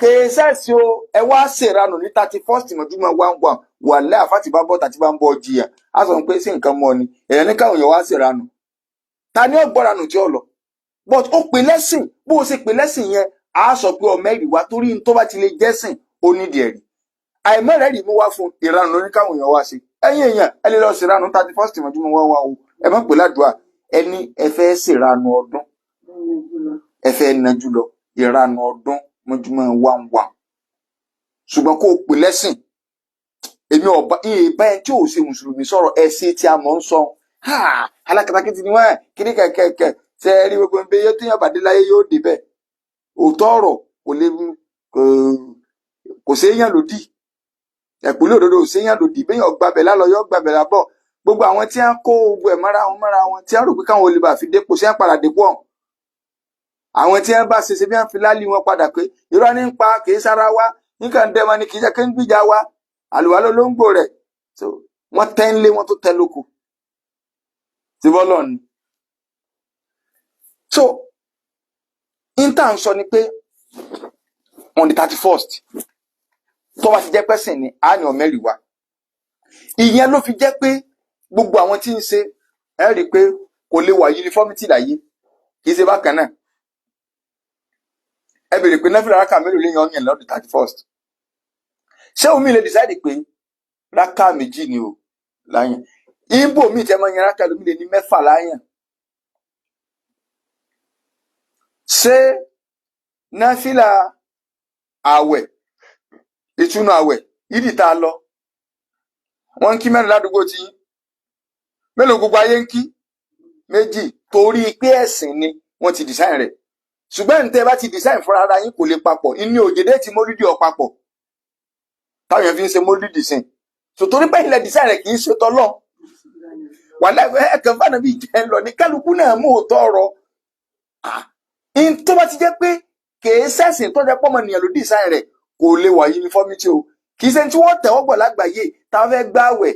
kèésẹ́sì o. Ẹ wá ṣèranù ní 31st mọ̀júmọ́ 1 1 wà lẹ́ àfàtì bá bọ́ tàbí bá ń bọ́ jìyà, á sọ pé sí nǹkan mọ́ ni èèyàn ní káwọn èèyàn wá ṣèranù. Ta ni ó gbọ́ranù tí ó lọ? But ó pè lẹ́sìn, bó o ṣe pè lẹ́sìn yẹn, á sọ pé ọmọ ẹ̀rí wa, torí n tó bá ti lè jẹ́sìn, ó nídìí ẹ̀rí. Àìmọ́rẹ́rì mú wá fún ìranù lóní káwọn èèyàn wá ṣe. Ẹ̀yin èèyàn, ẹ lè lọ ṣèranù 31st mọ̀júmọ́ 1 1 o. Ẹ má pè ládùúà, ẹni ẹ fẹ́ ṣèranù ọdún, ẹ fẹ́ najú lọ ìranù ọdún mọ́júmọ́ 1 1. Ṣùgbọ́n kó o pè lẹ́sìn, èmi ọba ìyè bá ẹ tí ò ṣe mùsùlùmí sọ̀rọ̀ ẹ̀sìn tí a mọ̀ ń sọ. Ha, alákatakítí ni wọ́n kíní kẹ̀kẹ́kẹ́ ṣe é rí gbogbo ẹgbẹ́ yóò téèyàn bàdé láyé yóò dé bẹ́ẹ̀. Òótọ́ ọ̀rọ̀ kò lè kò séèyàn lòdì, ẹ̀kúnlẹ̀ òdodo ò séèyàn lòdì. Béèyàn gbabẹ̀ lálọ yóò gbabẹ̀ lábọ̀. Gbogbo àwọn tí wọ́n kó gbogbo ẹ̀ mọ́ra wọn mọ́ra wọn, tí wọ́n rò pé káwọn olè bá fi dépò, ṣé wọ́n padà dépò ọ̀hún? Àwọn tí wọ́n bá ṣe ṣe bí wọ́n fi lálì wọn padà pé irọ́ ní ń pa, kì í sára wa nǹkan dẹ́mọ ni, kì í jẹ́ kí ń gbìjà wa àlùwá lólóńgbò rẹ̀. So wọ́n tẹ́ ń lé wọn tó tẹ́ lóko tí bọ́lọ̀ ni. So inter ń sọ ni pé on the 31st, tó bá ti jẹ́ pẹ́sìn ni á ní ọ̀mẹ́rì wa. Ìyẹn ló fi jẹ́ pé gbogbo àwọn tí ń ṣe ẹ rí i pé kò lè wà uniformity láyé, kì í ṣe bákan náà. Ẹ bèrè pé náfìlà rákà mélòó lè yan ọyàn lọ́dún 31st? Ṣé omi lè decide pé rákà 2 ni o láyàn? Ibo mi tẹ́ mọ́ yan rákà lómi lè ní 6 láyàn. Ṣé náfìlà àwẹ̀, ìtúnu àwẹ̀ ìdí tá a lọ, wọ́n ń kí 4 ládùúgbò tí yín, mélòó gbogbo ayé ń kí? 2. Torí pé ẹ̀sìn ni wọ́n ti design rẹ̀. Ṣùgbọ́n ní tẹ́ bá ti design fúnra ara yín kò lè papọ̀. Inú òjèdè tí mólídìí ọ̀ papọ̀ táwọn èèyàn fi ń ṣe mólídìí sìn. So torí pé ilẹ̀ design rẹ̀ kì í ṣe tọ́lọ́ wàhálà ẹ̀kan fún ànábì jẹ́ lọ ní kálukú náà mú òótọ́ ọ̀rọ̀. Tó bá ti jẹ́ pé kèé sẹ́sìn tó jẹ́ pọ́mọ nìyẹn ló design rẹ̀, kò lè wà uniformity o. Kì í ṣe tí wọ́n tẹ̀wọ́ gbọ̀ lágbàáyé táwọn fẹ́ gbààwẹ̀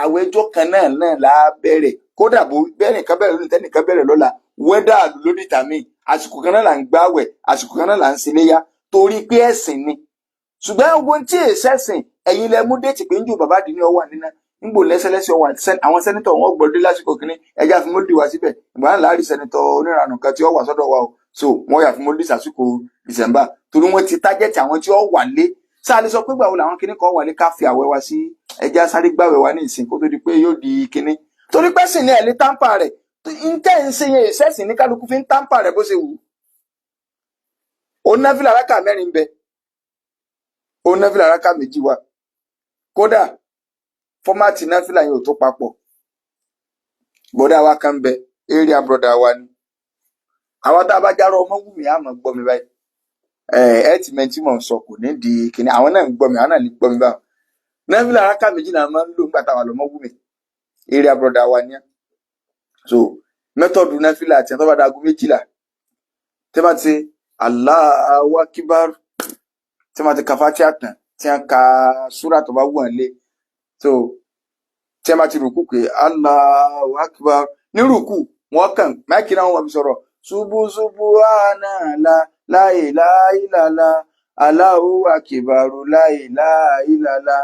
àwẹ̀jọ kan náà náà là á bẹ̀rẹ̀. Kódà bó bẹ́ẹ̀ nìkan bẹ̀rẹ̀ lónìí, tẹ́nìkan bẹ̀rẹ̀ lọ́la, wẹ́dà ló dìtàmì. Àsìkò kan náà là ń gbààwẹ̀, àsìkò kan náà là ń ṣe léyà, torí pé ẹ̀sìn ni. Ṣùgbọ́n ogun tí èsẹ̀sìn ẹ̀yin lẹ mú déètì pé ń jò bàbá àdínní ọwà nínà ńgbò lẹ́sẹ̀lẹ́sẹ̀ ọwà. Àwọn sẹ́nitọ̀ wọn gbọ́dọ̀ lásìkò kínní, ẹja fi mólúdì wá síbẹ̀. Ìgbà náà láàrin sẹ́nitọ̀ oníranù kan tí ó wà sọ́dọ̀ wa o. So wọ́n yà fi mólúdì sàsìkò December torí wọ́n ti tájẹ́tì àwọn tí ó wà lé. Sáà lè sọ pé gbàwo làwọn kínní kan wà lé ká fi àwẹ̀ wa sí, ẹja sáré gbàwẹ̀ wa ní ìsìn kó tó di pé yóò di kínní, torí pẹ́sìn ní ẹ̀ lé táǹpà rẹ̀. Ń tẹ́ ń ṣe yẹn ìṣẹ́sìn ní kálukú fi ń táǹpà rẹ̀ bó ṣe wù ú. Òun náfìlà rákà 4 ń bẹ, òun náfìlà rákà 2 wà. Kódà fọ́mátì náfìlà yẹn ò tó papọ̀. Bọ́dà wa kan bẹ, area brother wa ni. Àwọn tá a bá járọ ọmọ wù mí àmọ́ gbọ́ mi báyìí. Ẹ ti mẹ́tí mò ń sọ kò ní di kínní. Àwọn náà ń gbọ́ mi, àwọn náà lè gbọ́ mi báwọn. Náfìlà rákà 2 náà máa ń lò nígbà táwa lọ́mọ wù mí, area brother wa ni. So mẹ́tọ̀dù náfìlà àti ẹ̀tọ́ bá dago 12 tí wọ́n ti Allahu Akbar, tí wọ́n ti ka Fatiha tán, tí wọ́n ka súrà tó bá wù wọ́n lé, so tí wọ́n bá ti rùkú pé Allahu Akbar ní rùkú, wọ́n kàn máìkì náà wọ́n fi sọ̀rọ̀ ṣubú ṣubú ànàlá láìláìlàlá Allahu Akbar láìláìlàlá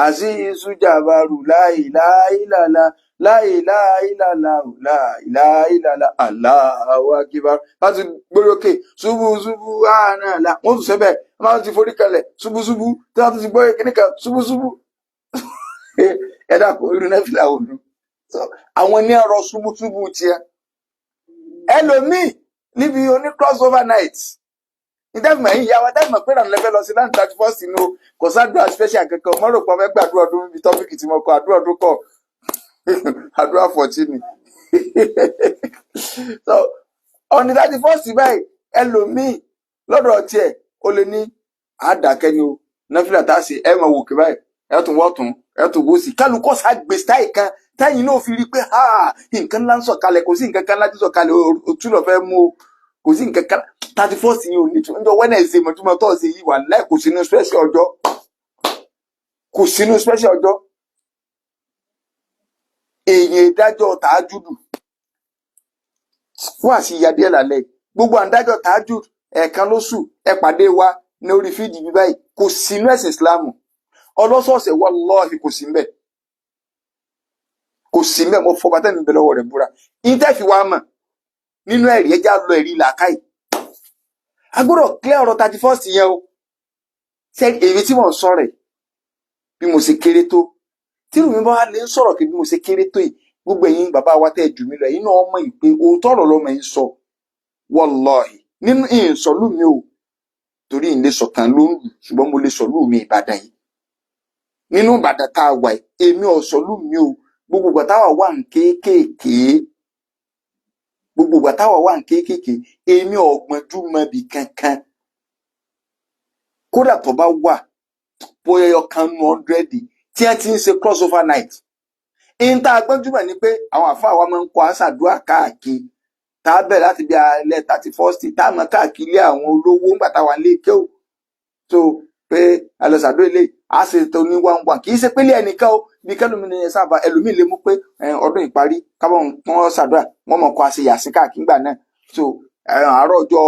azizu jabaru láìláìlàlá láìláìlàlá láìláìlàlá Allahu Akbar. Láti gbórí òkè ṣubú ṣubú ànàlá, wọ́n tún sẹ́bẹ̀, wọ́n máa ti forí kalẹ̀ ṣubú ṣubú, tí wọ́n tún ti gbọ́ kíníkan ṣubú ṣubú. Ẹ dàpọ̀ irú náfìlà òdu àwọn ní ọ̀rọ̀ ṣubú ṣubú tiẹ̀. Ẹlòmíì níbi oní crossover night ìdẹ́gbẹ̀mọ̀ yìí yá wa dẹ́gbẹ̀mọ̀ pé ìrànlẹ́ fẹ́ lọ sí láti 31st inú kò sádùá special kankan mọ́. Rò pé ọmọ ẹgbẹ́ àdúrà ọdún níbi tọ́pìkì tí mo kọ àdúrà ọdún kọ àdúrà 14. So on the 31st báyìí, ẹlòmíì lọ́dọ̀ tiẹ̀ ó lè ní àdàkẹ́ ni o náfìlà tá a ṣe ẹ máa wò kí báyìí, ẹ tún wọ́ tún ẹ tún wò sí kálukọ́ sá gbé stáì kan táyìn náà fi rí i pé ha nǹkan ńlá ń sọ̀kalẹ̀. Kò sí nǹkan kan láti sọ̀kalẹ̀, òtún lọ fẹ́ mú o. Kò sí nǹkan kan 31st yìí ò ní tún ọjọ́ Wednesday mọ̀túmọ̀ tọ́sí yìí wà láì kò sínú special ọjọ́, kò sínú special ọjọ́. Èèyàn ìdájọ́ tààjùdù wà sí ìyá díẹ̀ lálẹ́ yìí. Gbogbo àǹdájọ́ tààjùdù ẹ̀ẹ̀kan lóṣù ẹ pàdé wa ní orí fídì bí báyìí, kò sínú ẹ̀sìn Ìsìlámù. Ọlọ́sọ̀ọ̀sẹ̀ wallahi kò sí mbẹ̀, kò sí mbẹ̀. Mo fọba tẹ́mi bẹ lọ́wọ́ rẹ̀ búra. Ìtẹ́fì wa mọ̀ nínú ẹ̀rí ẹja lọ ẹ̀rí làákàyè. A gbọ́dọ̀ clear ọ̀rọ̀ 31st yẹn o. Ṣé èmi tí mò ń sọ̀rọ̀ yìí bí mo ṣe kéré tó, tí rùmí bá wà lè ń sọ̀rọ̀ kí bí mo ṣe kéré tó yìí, gbogbo ẹ̀yin bàbá wa tẹ́ jù mí lọ, ẹ̀yin náà mọ̀ yìí pé òótọ́ ọ̀rọ̀ lọ́mọ yìí sọ. Wallahi nínú ìsọ̀lú mi o, Torí ìlé sọ̀tàn ló ń lù, ṣùgbọ́n mo lè sọ̀lú mi Ìbàdàn yìí. Nínú Ìbàdàn tá a wà yìí, èmi ò sọ̀lú mi o. Gbogbo ìgbà táwa wà ń kéékèèké, gbogbo ìgbà táwa wà ń kéékèèké, èmi ò gbọ́njú mọbì kankan. Kódà tó bá wà bóyá ọ̀kan nu 100 tí wọ́n ti ń ṣe crossover night. Ìyẹn tá a gbọ́njú mọ̀ ni pé àwọn àfáà wa máa ń kọ àṣàdúrà káàkiri, tá a bẹ̀rẹ̀ láti bí alẹ́ 31st, tá a mọ̀ káàkiri ilé àwọn olówó ńgbà táwa lè kéwò tó pé alọ́sàdó ilé a ṣe tó ní one one. Kì í ṣe pé ilé ẹnìkan o, bí kẹlòmí ni sábà ẹlòmíì lè mú pé ọdún ìparí kábọ̀ wọn ṣàdúrà, wọn mọ̀ kó a ṣe yàsín káàkiri ńgbà náà. So àárọ̀ ọjọ́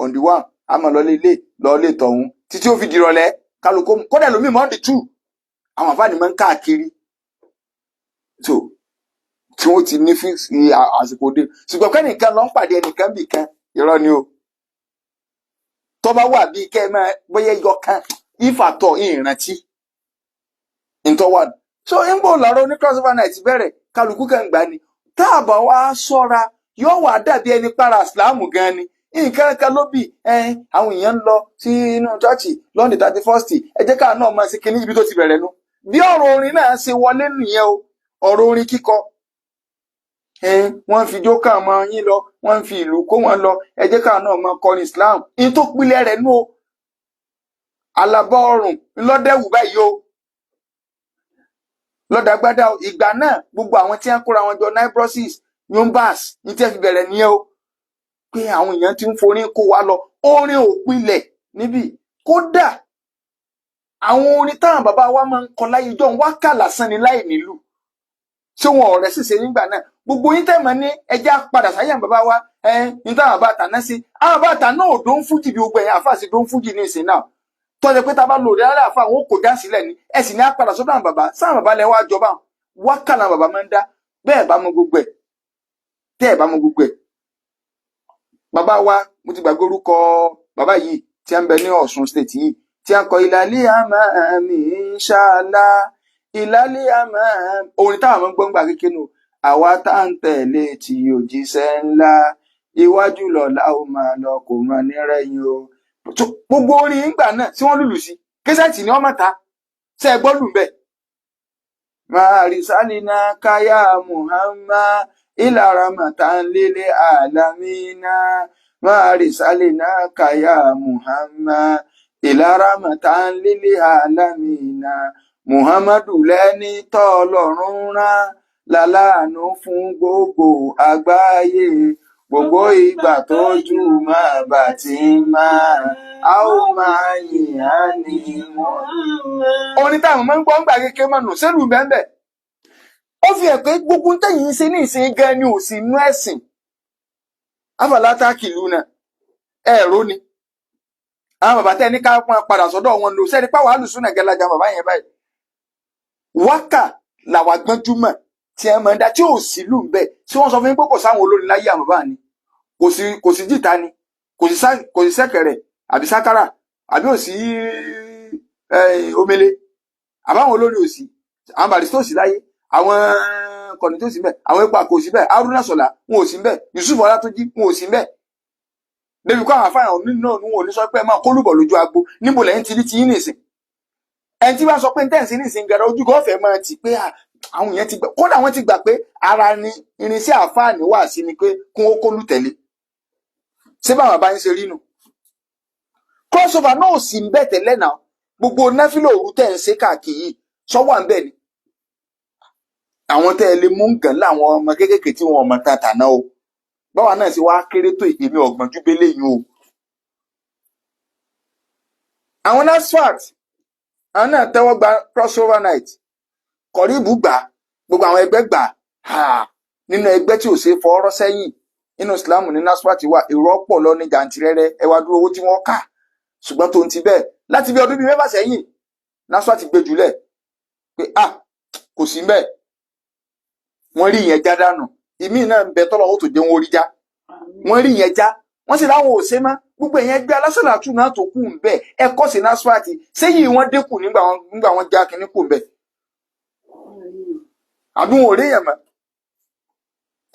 on the 1, a mọ̀ lọlé ilé lọlé tọ̀hún títí ó fi dìrọ̀lẹ́ kálukú. Kódà ẹlòmíì mọ́ on the 2, àwọn àfáàní máa ń káàkiri so tí wọ́n ti ní fix àsìkò dé. Ṣùgbọ́n kẹ́nìkan lọ ń pàdé ẹnìkan bì kan, irọ́ ni o. Tó bá wà bíi kẹ́ ẹ máa bóyá yọ kan ìfàtọ̀ ìrántí ntọ́ wà. So ń bò lọ́rọ̀ ní crossover night bẹ̀rẹ̀, kálukú kan gbà ni. Tá a bá wá sọ́ra, yóò wá dàbí ẹni para ìsìláàmù gan ni nǹkan kan ló bì. Àwọn èèyàn ń lọ sí inú chọ́ọ̀chì lọ́ndì 31st, ẹ jẹ́ káà náà máa ṣe kinní. Ibi tó ti bẹ̀rẹ̀ nu bí ọ̀rọ̀ orin náà ṣe wọlé nìyẹn o. Ọ̀rọ̀ orin kíkọ, wọ́n fi jókà mọ yín lọ, wọ́n fi ìlú kó wọn lọ, ẹ jẹ́ káà náà máa kọrin Islam. In tó pilẹ̀ rẹ̀ nú o, alábọ̀ ọrùn ńlọ́dẹ̀wù báyìí o, lọ́dàgbádá o. Ìgbà náà gbogbo àwọn tí wọ́n kóra wọn jọ, nibrosis, yombas, ní tí wọ́n fi bẹ̀rẹ̀ nìyẹn o, pé àwọn èèyàn ti ń forin kó wa lọ. Orin ò pilẹ̀ níbí. Kódà àwọn orin táwọn bàbá wa máa ń kọ láyé ijọ́ wákà lásán ni láì nílùú. Ṣé wọn ọ̀rẹ́ ṣìṣe nígbà náà? Gbogbo yín tẹ̀ mọ́ ní ẹjẹ́ padà sáyé àwọn bàbá wa. Ní táwọn bàbá àtàná sí, àwọn bàbá àtàná ò dó ń fújì bí gbogbo ẹ̀yìn àfáà sí dó ń fújì ní ìsìn náà, tọ́jú pé tá a bá lò rí alẹ́ àfáà àwọn kò já sílẹ̀ ni. Ẹ sì ní á padà sọ́dọ̀ àwọn bàbá sáwọn bàbá lẹ wá jọba wákà làwọn bàbá máa ń dá. Bẹ́ẹ̀ bá mọ gbogbo ẹ̀, tẹ́ ẹ̀ bá mọ gbogbo ẹ̀, bàbá wa, mo ti gbàgbé orúkọ bàbá yìí tí a ń bẹ ní Ọ̀ṣun State yìí, tí a ń kọ ìlàlẹ́ àmà mi ṣáàlà ìlàlẹ́ àmà, orin táwọn máa ń gbọ́ ń gbà kékeré nù. Àwa tá à ń tẹ̀lé tí òjíṣẹ́ ńlá, iwájú lọ́la ó máa lọ, kò mọ nírẹ̀yìn o. Gbogbo orin ìgbà náà tí wọ́n lùlù sí késẹ́ẹ̀tì ni wọ́n máa ta ṣe é gbọ́ lù bẹ́ẹ̀. Máa káyà Muhammad ìlara màtánlélẹ̀ àlámínà, máa káyà Muhammad ìlara màtánlélẹ̀ àlámínà, Muhammadu lẹ́ni tọ́lọ́run rán láláàánú fún gbogbo àgbáyé, gbogbo ìgbà tójú máa bá ti máa a ó máa yìn á ní wọn. Orin táwọn máa ń gbọ́ ń gbà kékeré máa nù sẹ́lù bẹ́ẹ̀. Ó fi hàn pé gbogbo ń tẹ̀yìn ṣe ní ìsìn gan ni ò sí inú ẹ̀sìn. Afàlátà kìlú náà ẹ̀rọ ni àwọn bàbá tẹ́ ní ká padà sọ́dọ̀ wọn lò sẹ́ni pàwọ́ àlùsùn náà gẹ́lájà bàbá yẹn báyìí. Wákà làwà gbọ́njúmọ̀ tí ẹ máa ń dá tí ò sí lù ń bẹ̀, tí wọ́n sọ fún yín pé kò sáwọn olórin láyé àwọn bàbá ni, kò sí jìtá ni, kò sí sẹ́kẹ̀rẹ̀ àbí sákárà àbí ò sí omele àbáwọn olórin ò sí, àwọn barista ò sí láyé, àwọn kọ̀nì tó sí mbẹ̀, àwọn ipa kò sí mbẹ̀, Haruna Sọlá wọn ò sí mbẹ̀, Yusuf Ọlátúnjí wọn ò sí mbẹ̀. Débi kó àwọn afáàyàn nínú náà wọn ò ní sọ pé ẹ máa kólùbọ̀ lójú agbo. Níbo lẹ́yìn tí ní ti yín nìsín? Ẹni tí wọ́n sọ pé ń tẹ̀sí nìsín gẹ̀rẹ́ ojú kan fẹ́ máa tì pé àwọn èèyàn ti gbà. Kódà wọ́n ti gbà pé ara ni irinṣẹ́ àfáàní wà sí ni pé kún ó kólù tẹ̀lé. Ṣé báwọn bá ń ṣe rí nu? Crossover náà ò sì ń bẹ̀ tẹ́lẹ̀ náà. Gbogbo náfìlà òru tẹ̀ ń ṣe káàkiri yìí sọ́wọ́ à ń bẹ̀ ni. Àwọn tẹ́ ẹ lè mú gàn láwọn ọmọ kéékèèké tí wọn ọmọ tata náà o, báwa náà ṣe wá kéré tó, èmi ọ̀gbọ̀n ju bẹ́lẹ̀ yín o. Àwọn NASFAT àwọn náà tẹ́wọ́ gba crossover night, kọ̀ríbù gbà, gbogbo àwọn ẹgbẹ́ gbà. Nínú ẹgbẹ́ tí ò ṣe fọwọ́rọ́ sẹ́yìn nínú Islam ní NASFAT wà. Èrò ọ̀pọ̀ lọ ní jàǹtìrẹrẹ, ẹ wá dúró owó tí wọ́n kà. Ṣùgbọ́n tó ń ti bẹ́ẹ̀, láti bí ọdún bíi 6 sẹ́yìn, NASFAT gbé jùlẹ̀ pé a kò sí mbẹ́. Wọ́n rí ìyẹn já dànù. Ìmí náà ń bẹ tọ́lọ́ ó tó jẹ́ wọn orí já. Wọ́n rí ìyẹn já, wọ́n sì láwọn ò ṣe mọ́. Gbogbo ìyẹn gbé alásàlátù náà tó kù ń bẹ, ẹ kọ́ sí NASFAT sẹ́yìn wọ́n dínkù nígbà wọn já kínní kù ń bẹ, àbí wọn ò rí èèyàn mọ́.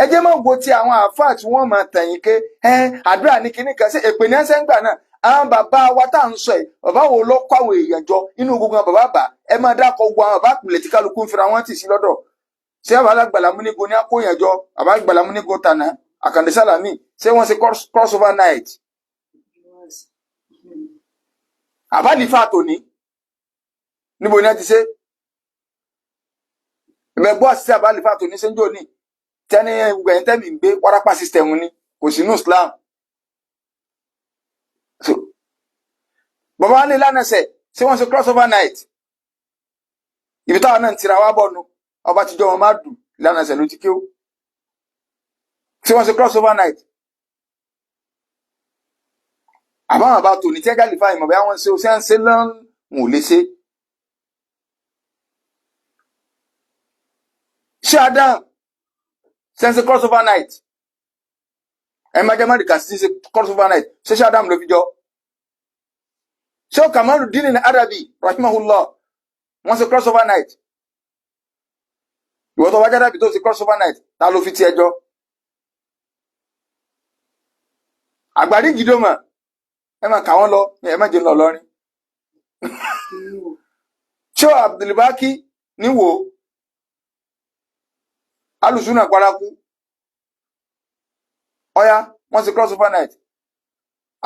Ẹ jẹ́ mọ̀ wo ti àwọn àáfàá tí wọ́n máa tẹ̀yìn ké ẹ àdúrà ní kinní kan ṣe èpè ní ẹsẹ̀ ń gbà náà. Àwọn bàbá wa tá à ń sọ yìí, bàbá wo ló kọ́ àwọn èèyàn jọ inú gbogbo àwọn bàbá bà? Ẹ máa dákọ̀ gbogbo àwọn bàbá àpìlẹ̀ tí kálukú ń fira wọn tì sí lọ́dọ̀. Ṣé bàbá alágbàlá múnigun ní akóyàn jọ? Bàbá àgbàlá múnigun tànà Àkàndé Sálàmì, ṣé wọ́n ṣe crossover night? Àbálífà tòní níbo ni a ti ṣe? Ẹ̀mẹ̀ gbọ́ àṣìṣe àbálífà tòní ṣe ń jò ní tẹ́ni gbẹ̀yìn tẹ́mi ń gbé wárápá system ni kò sínú Islam. So bàbá wa ní lánàá ṣe wọ́n ṣe crossover night? Ibi táwọn náà ń tira wá bọ̀ nu ọba tíjọ́ wọn má dùn lánàá ṣe ló ti kí ó. Ṣé wọ́n ṣe crossover night? Àbáwọn bá tòní tí ẹgá lè fa ìmọ̀ bóyá wọ́n ṣe ó ṣe ń ṣe lọ́n wọn ò lè ṣe. Ṣé Adam ṣe ń ṣe crossover night? Ẹ má jẹ́ má dìkà sí ṣe crossover night. Ṣé Adam ló fi jọ? Ṣé Kamalu Dini Arabi rahimahullah wọ́n ṣe crossover night? Ìwọ tó wájú Arabi tó ṣe crossover night, ta ló fi tiẹ̀ jọ? Àgbàdì jìdọ́mọ̀ ẹ máa kà wọ́n lọ, ẹ má jẹun lọ lọ́rin. Ṣé Abdulbaki níwò alùsùnà paraku ọya wọ́n ṣe crossover night?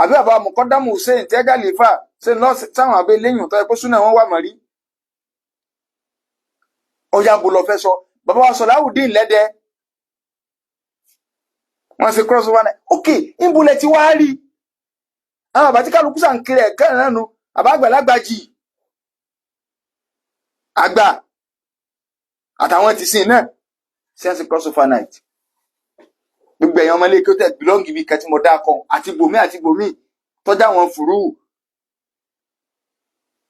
Àbí àbá Mùkọ́dámù Hussein tẹ́gà lèfà ṣe lọ sáwọn abẹ́ lẹ́yìn tó yẹ kó súnà wọn wà mọ̀rí? Ọya bò lọ fẹ́ sọ bàbá wa Sọláwùdín lẹ́dẹ́ wọ́n ṣe crossover night. Ok, ìbúlẹ̀ tí wàá rí àwọn àbá tí kálukú sàn kiri ẹ̀kẹ́ náà nu àbá àgbàlagbà jì àgbà àtàwọn ti sìn náà ṣe ń ṣe crossover night. Gbogbo ẹ̀yàn ọmọ ilé kí ó tẹ̀ bílọ́ǹgì bíi kẹtí mo dáa kan àti bòmí àti bòmí tọ́jà wọn fùrú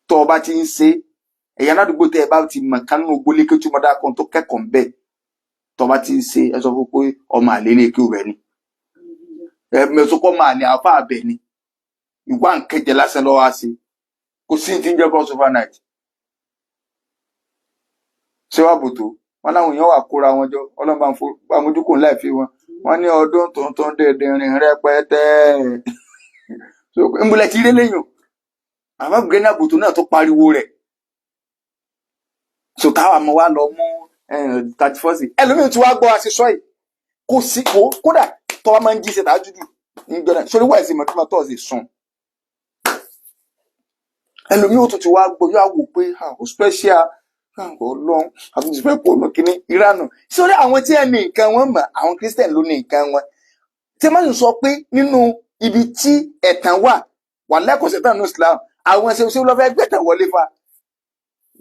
tó ọba ti ń ṣe ẹ̀yàn aládùúgbò tẹ́ ẹ bá ti mọ̀ kánú ògbólé kí ó tí mo dáa kan tó kẹ́kọ̀ọ́ ń bẹ̀ tó ọba ti ń ṣe, ẹ sọ fún pé ọmọ àlè ilé kí ó rẹ ni, ẹ mẹ́sọ́kọ́ máa lè àfa àbẹ̀ ni ìwà nkẹjẹ lásán lọ́wọ́ á ṣe. Kò sí ti ń jẹ́ crossover night. Ṣé wàá bòtó wọn láwọn èèyàn wà kóra wọn jọ, Ọlọ́run bá mójúkò ńlá ìfi wọn. Wọn ní ọdún tuntun dèdèrìn rẹpẹtẹ ńbulẹ̀ tí rí lẹ́yìn àbá gbẹ́nà bòtó náà tó pariwo rẹ̀ so táwa mọ wa lọ mú 31st. Ẹlòmíín tí wàá gbọ́ àṣìṣọ́ yìí kò sí kó kódà tọ́wọ́ máa ń jí ṣe tàá jújù níjọ́ náà sórí wáìsì mọ̀túnmọ̀ tọ́ọ̀sì sùn. Ẹlòmíín ó tún ti wá gbọ́ yóò wò pé ó special Ọlọ́run àtúntò fẹ́ kó ọ̀nà kínní ìranù sórí àwọn tí ẹ ní nǹkan wọn mọ̀. Àwọn Christian ló ní nǹkan wọn tí ẹ má sì sọ pé nínú ibi tí ẹ̀tàn wà wà lẹ́kọ̀ọ́ sẹ̀tàn ní Islam. Àwọn ẹsẹ̀ òṣèlú lọ́fẹ́ gbẹ̀tàn wọlé fa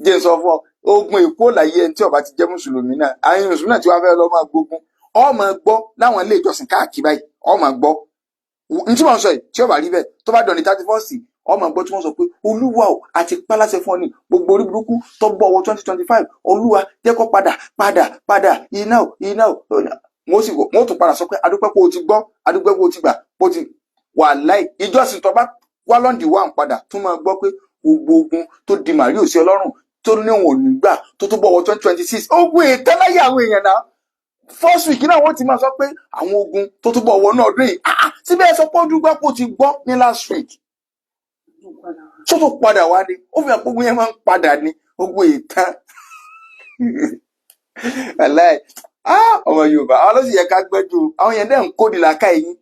jẹ́ sọ fún ọ ogun èkó láyé ẹni tí ó bá ti jẹ́ mùsùlùmí náà. Àwọn mùsùlùmí náà tí wàá fẹ́ lọ́ máa gbógun ọ máa gbọ́ láwọn ilé ìjọsìn káàkiri báyìí. Ọ máa gbọ́ n tí wọ́n sọ yìí tí ó bá rí bẹ́ẹ̀ tó bá dọ̀ ní 31st, ọ máa gbọ́ tí wọ́n sọ pé Olúwa o àti pálásẹ fún ọ ní gbogbo orí burúkú tó bọ̀ wọ 2025, Olúwa jẹ́ kó padà padà padà iná o iná o. Wọ́n sì wọ́n tún padà sọ pé adúpẹ́ pé o ti gbọ́, adúpẹ́ pé o ti gbà pé o ti wà láì ìjọsìn tó bá wá lọ́ndì wà ń padà tún máa gbọ́ pé gbogbo ogun tó di màríò sí Ọlọ́run tó ní òun ò ní gbà tó tó bọ̀ wọ 2026, ogun ìtẹ́láyé àwọn èèyàn náà first week náà wọ́n ti máa sọ pé àwọn ogun tó tó bọ̀ wọ náà ọdún yìí síbẹ̀ sọ pé ó dúpẹ́ pé ó ti gbọ́ ní last week tó tó padà wá ní ó fi hàn pé ogun yẹn máa ń padà ní ogun ìtàn aláì. Ọmọ Yorùbá àwọn ló sì yẹ ká gbẹ́jú àwọn yẹn dẹ́ ń kó di làákà yín.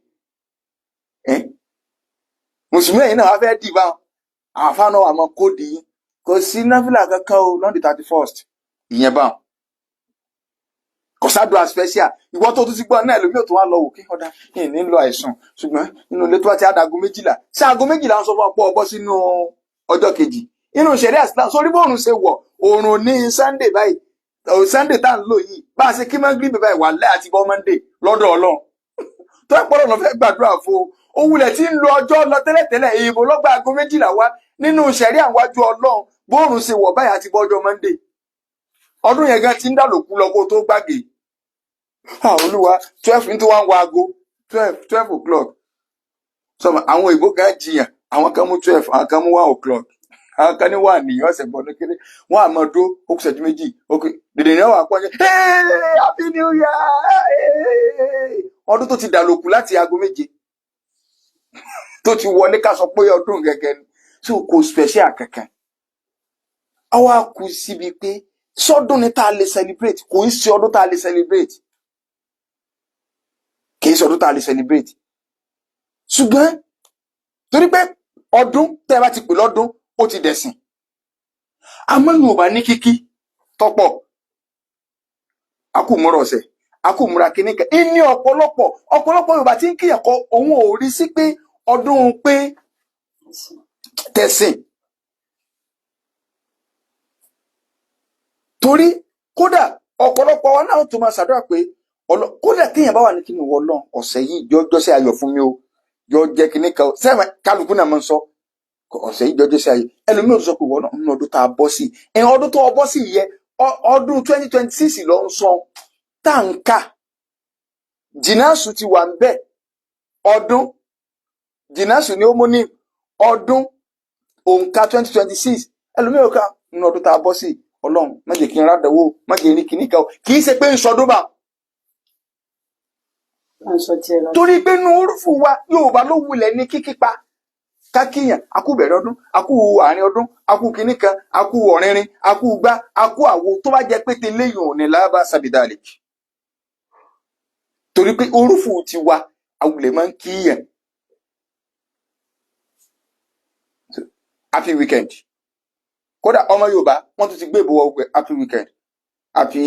Mùsùlùmí ẹ̀yin náà wá fẹ́ dì báwọn àwọn afáàná wà máa kó di yín. Kò sí náfìlà kankan o lọ́ndì 31st ìyẹn báwọn kò sádùá special. Ìwọ tó tún ti gbọ́ náà lómi ò tó wá lọ wò kí ọ̀dà yìí ní lọ àìsàn ṣùgbọ́n inú ilé tó bá ti àdàgọ 12 sí aago 12 ń sọ fún ọpọ ọbọ sínú ọjọ́ kejì inú ṣẹ̀ríà Islam sórí bóòrùn ṣe wọ̀ òòrùn ní Sunday báyìí, Sunday tá à ń lò yìí bá a ṣe kí mọ́gírì báyìí wà lẹ́ àti bọ́ Monday lọ́dọ̀ Ọlọ́run tó ẹ̀ pọ́nrọ̀ lọ fẹ́ gbàdúrà fún o. Òwúlẹ̀ tí ń lo ọjọ́ lọ tẹ́lẹ̀tẹ́lẹ̀ èèbò lọ́gbà aago 12 wá nínú ṣẹ̀ríà wájú Ọlọ́run bóòrùn ṣe wọ̀ báyìí àti bọ́ ọjọ́ Monday ọdún yẹn gan ti ń dàlòkú lọ kó tó gbàgé. Olúwa 12 ní tí wọ́n ń wo aago 12 o'clock sọmọ àwọn òyìnbó gan jiyàn, àwọn kan mú 12, àwọn kan mú 1 o'clock. Àwọn kan ní wà ní ọ̀sẹ̀ gbọ́dọ̀ kéré wọn àmọ́ dó ó kù ṣẹ́jú méjì, ó kù dèdè ní ọ̀wà pọ́njẹ́, happy new year. Hey! Ọdún tó ti dàlòkù láti aago 7 tó ti wọlé, ká sọ pé ọdún gẹ́gẹ́ ni, so kò special kankan. Àwa kù síbi pé sọdún ni tá a lè celebrate, kò ń ṣe ọdún tá a lè celebrate, kì í ṣe ọdún tá a lè celebrate. Ṣùgbọ́n torí pé ọdún tẹ́ ẹ bá ti pè lọ́dún, ó ti dẹ̀sìn. Àmọ́ Yorùbá ní kíkí tọ́pọ̀, a kò múra ọ̀sẹ̀, a kò múra kíní kan ní ọ̀pọ̀lọpọ̀ Yorùbá tí ń kíyàn kọ, òun ò rí sí pé ọdún pé tẹ̀sìn. Torí kódà ọ̀pọ̀lọpọ̀ wa náà tó máa ṣàdúrà pé kódà téèyàn bá wà ní kíni wọ lọ́n ọ̀sẹ̀ yìí jọ́jọ́sẹ̀ ayọ̀ fún mi o, jọ jẹ́ kíní kan sẹ́wọ̀n kálukú náà máa ń sọ ọ̀sẹ̀ yìí jọ́jọ́sẹ̀ ayọ̀. Ẹlòmíràn tó sọ pé wọ́n nínú ọdún tá a bọ́ sí ẹ̀, ọdún tó o bọ́ sí yẹ, ọdún 2026 ló ń sọ tá à ń kà. Jìnnàṣù ti wà ń bẹ̀, ọdún jìnnàṣù ni ó mú ní ọdún òǹkà 2026. Ẹlòmíràn ká nínú ọdún tá a bọ́ sí, Ọlọ́run má jẹ́ kí n rádàwó, má jẹ́ ní kíní kan o. Kì í ṣe pé ń sọdún bá À ń sọ tiẹ̀ lọ. Torí pé inú orúfù wa Yorùbá ló wulẹ̀ ní kíkípa kákíyàn, akú bẹ̀rẹ̀ ọdún, akú àárín ọdún, akú kíní kan, akú ọ̀rìnrìn, akú gbá, akú àwo. Tó bá jẹ́ pé tẹ́lẹ̀yìn ò ní lábá sábìdálẹ̀, torí pé orúfù ti wa awulẹ̀ máa ń kíyàn. Happy weekend. Kódà ọmọ Yorùbá wọ́n tún ti gbé ìbò ọgbẹ happy weekend, happy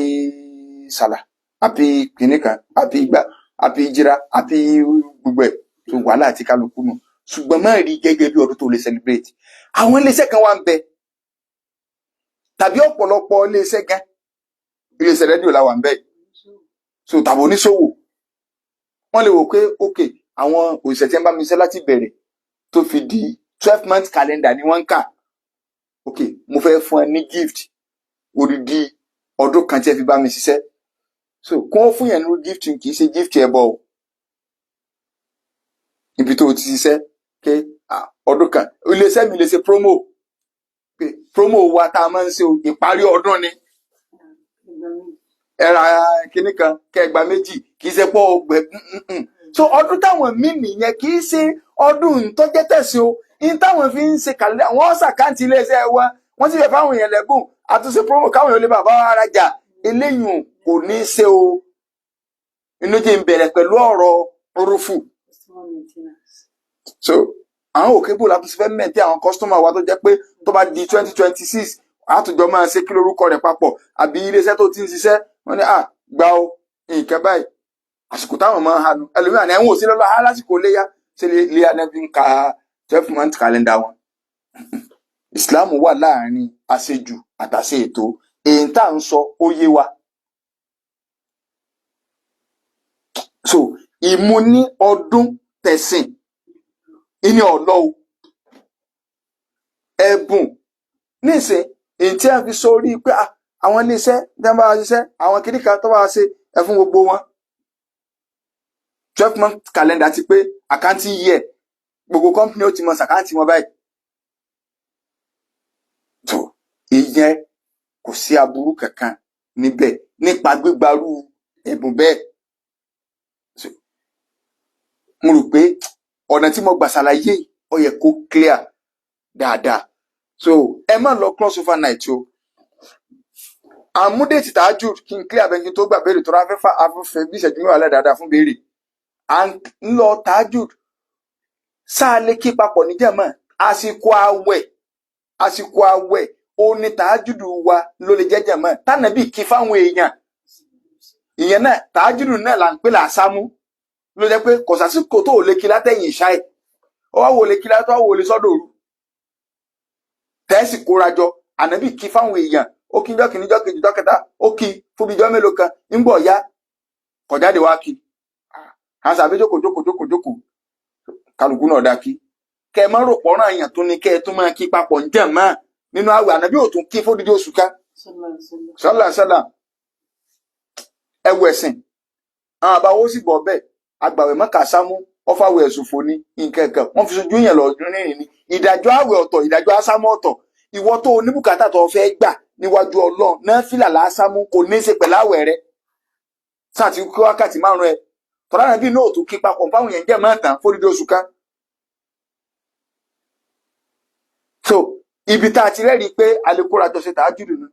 sàlà, happy kìnìún kan, happy igbá, happy jira, happy gbogbo ẹ̀ tó wàhálà àti kálukú nù. Ṣùgbọ́n má rí gẹ́gẹ́ bí ọdún tó lè celebrate. Àwọn iléeṣẹ́ kan wà ń bẹ, tàbí ọ̀pọ̀lọpọ̀ iléeṣẹ́ gan, iléeṣẹ́ rédíò la wà ń bẹ, so tàbí oníṣòwò, wọ́n lè wò pé ok, àwọn òṣìṣẹ́ tí wọ́n bá mi ṣe láti bẹ̀rẹ̀ tó fi di 12 month calendar ni wọ́n ń kà. Ok, mo fẹ́ fún ẹ ní gift odidi ọdún kan tí ẹ fi bá mi ṣiṣẹ́. So kí wọ́n fún yẹn ní gift, kì í ṣe gift ẹ bọ̀ o. Ibi tó o ti ṣiṣẹ́ ké ọdún kan, iléeṣẹ́ mi lè ṣe promo pé promo wa tá a máa ń ṣe o, ìparí ọdún ni, ẹ ra kinní kan kẹgbà méjì, kì í ṣe pọ̀ ọgbẹ. So ọdún táwọn mí nìyẹn, kì í ṣe ọdún tó jẹ́ tẹ̀sí o. In táwọn fi ń ṣe kàlẹ́, wọ́n ṣàkáǹtì iléeṣẹ́ wa, wọ́n sì fẹ́ fáwọn èèyàn lẹ́bùn, àtúnṣe promo káwọn èèyàn lè bàbá wa rajà. Eléyìí kò ní í ṣe o. Inú jẹ́ ń bẹ̀rẹ̀ pẹ̀lú ọ̀rọ̀ orúfù. Customer maintenance. So àwọn òkè bò látúnṣe fẹ́ mẹ́tí àwọn customer wa tó jẹ́ pé tó bá di 2026, àtúnjọ máa ṣe kí lórúkọ rẹ̀ papọ̀, àbí iléeṣẹ́ tó ti ń ṣiṣẹ́, wọ́n ní à gba o nǹkan báyìí, àsìkò táwọn máa ń hanu. Ẹlòmíràn ní ẹ̀wọ̀n òsì lọ́lọ́ á lásìkò léyà, ṣe léyà náà fi ń ka 12 month calendar wọn. Islam wà láàrin àṣejù àtàṣe ètò. Èyí tá à ń sọ ó yé wa. So ìmú ní ọdún tẹ̀sìn ìní ọ̀lọ́ o. Ẹ̀bùn nísìn èyí tí a fi sórí pé àwọn iléeṣẹ́ tí wọ́n bá wa ṣiṣẹ́, àwọn kìnnìkan kan tó bá wa ṣe, ẹ fún gbogbo wọn 12 month calendar ti pé àkáǹtì year, gbogbo company ó ti mọ sàkáǹtì wọn báyìí. Tó ìyẹn kò sí aburú kankan níbẹ̀ nípa gbígbarú ẹ̀bùn bẹ́ẹ̀. So, mo rò pé ọ̀nà tí mo gbà ṣàlàyé yìí, ó yẹ kó clear dáadáa. So ẹ má lọ cross over night o. Àmúdètì tààjù kí n clear abẹ́ńkí tó gbà béèrè tó ráfẹ́fà afẹ́fẹ́ bí ìṣẹ́jú mẹ́wàá lẹ́ dáadáa fún béèrè. À ń lọ tààjù sáà lè kí papọ̀ níjàmá àsìkò àwẹ̀, àsìkò àwẹ̀ ó ní tààjùdù wa ló lè jẹ́ jàmá tánàbí kí fáwọn èèyàn. Ìyẹn náà tààjùdù náà là ń pè làásámú, ló jẹ́ pé kò sásìkò tó ò lè kí látẹ̀yìn ìṣáì, ó wá wò lè kí látọ̀ wò lè sọ́dọ̀ òru tẹ́sì kórajọ. Ànábì kí fáwọn èèyàn, ó kí jọ́ kìíní, jọ́ kejì, jọ́ kẹta, ó kí fún bíi jọ́ mélòó kan, ńgbọ̀ ya kọ̀jáde wá kí àwọn sàbí jókòó jókòó jókòó jókòó, kálukú náà dá kí. Kẹ ẹ má rò pọ́nrán èèyàn tó ní kẹ ẹ tún máa kí papọ̀ ń jẹ̀ mọ́ nínú àwẹ̀. Ànábì ò tún kí fódìdí oṣù ká sọlá sọlá. Ẹwọ ẹ̀sìn àwọn àbáwọ sì bọ̀ bẹ́ẹ̀, agbàwẹ̀ mọ́kà sámú ọfàwẹ̀ ẹ̀sùn fò ní nǹkan kan wọ́n fi sojú yẹn lọ rìnrìn ní ìdájọ́ àwẹ̀ ọ̀tọ̀, ìdájọ́ ásámú ọ̀tọ̀. Ìwọ tó o ní bùkátà tó o fẹ́ gbà níwájú Ọlọ́run, náfìlà lásán mú, kò ní í ṣe pẹ̀lú àwẹ̀ rẹ. Sáà ti kí wákàtí 5 ẹ tọ́lá nàbí náà tó kí papọ̀ fáwọn yẹn jẹ́ mọ́ tán fódìdí oṣù kan. So ibi tá a ti rẹ́rìí pé a lè kóra jọ ṣe tàájùdù nù.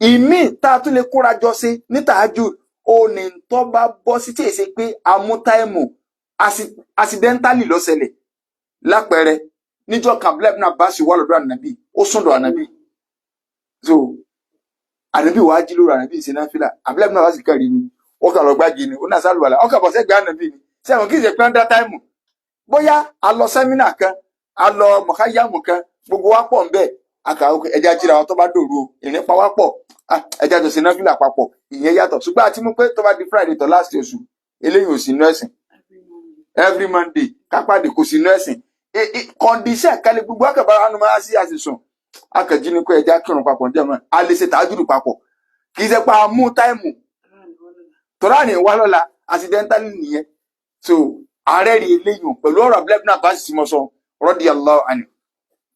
Ìmíì tá a tún lè kóra jọ ṣe ní tàájùdù, ó ní tó bá bọ́ sí tí èsì pé amútáìmù accidentally ló ṣẹlẹ̀. Lápẹẹrẹ, níjọ́ kan Abdullahi ibn Abbas wà lọ́dọ̀ ànàbí, ó sùn dọ̀ ànàbí. So ànàbí wàá jí lóru, ànàbí ṣe náfìlà. Abdullahi ibn Abbas kàn rí ni, ó kàn lọ gbági ni, ó náà sálùwàlà, ó kàn bọ̀ sẹ́gbẹ̀ẹ́ ànàbí ni. Sẹ́wọ̀n kì í ṣe pé ń dá táìmù? Bóyá a lọ sẹ́mínà kan, a lọ mọ̀káyàmù kan, gbogbo wa pọ̀ ńbẹ̀, a kà ó ẹja jíra wọn tó bá dòru o, ìrìn pa wá pọ̀, ẹja jọ ṣe náfìlà papọ̀, ìyẹn yàtọ̀. Ṣùgbọ́n àti mú pé tó bá di Friday tó last oṣù, eléyìí ò sí inú ẹ̀sìn. Every Monday kápádé kò sí inú ẹ̀sìn. Condition kálí gbogbo akẹ́bàrà nu máa sí àṣìṣùn akẹ́jí ni pé ẹja kírun papọ̀ ǹjẹ́ mọ́ a lè ṣe tàájùdù papọ̀, kì í ṣe pé a mú táìmù tọ́lá ní wá lọ́la accidentally nìyẹn. So ààrẹ rí eléyìí pẹ̀lú ọ̀rọ̀ Abdullahi ibn Abbas tí mo sọ, radiyallahu anhu,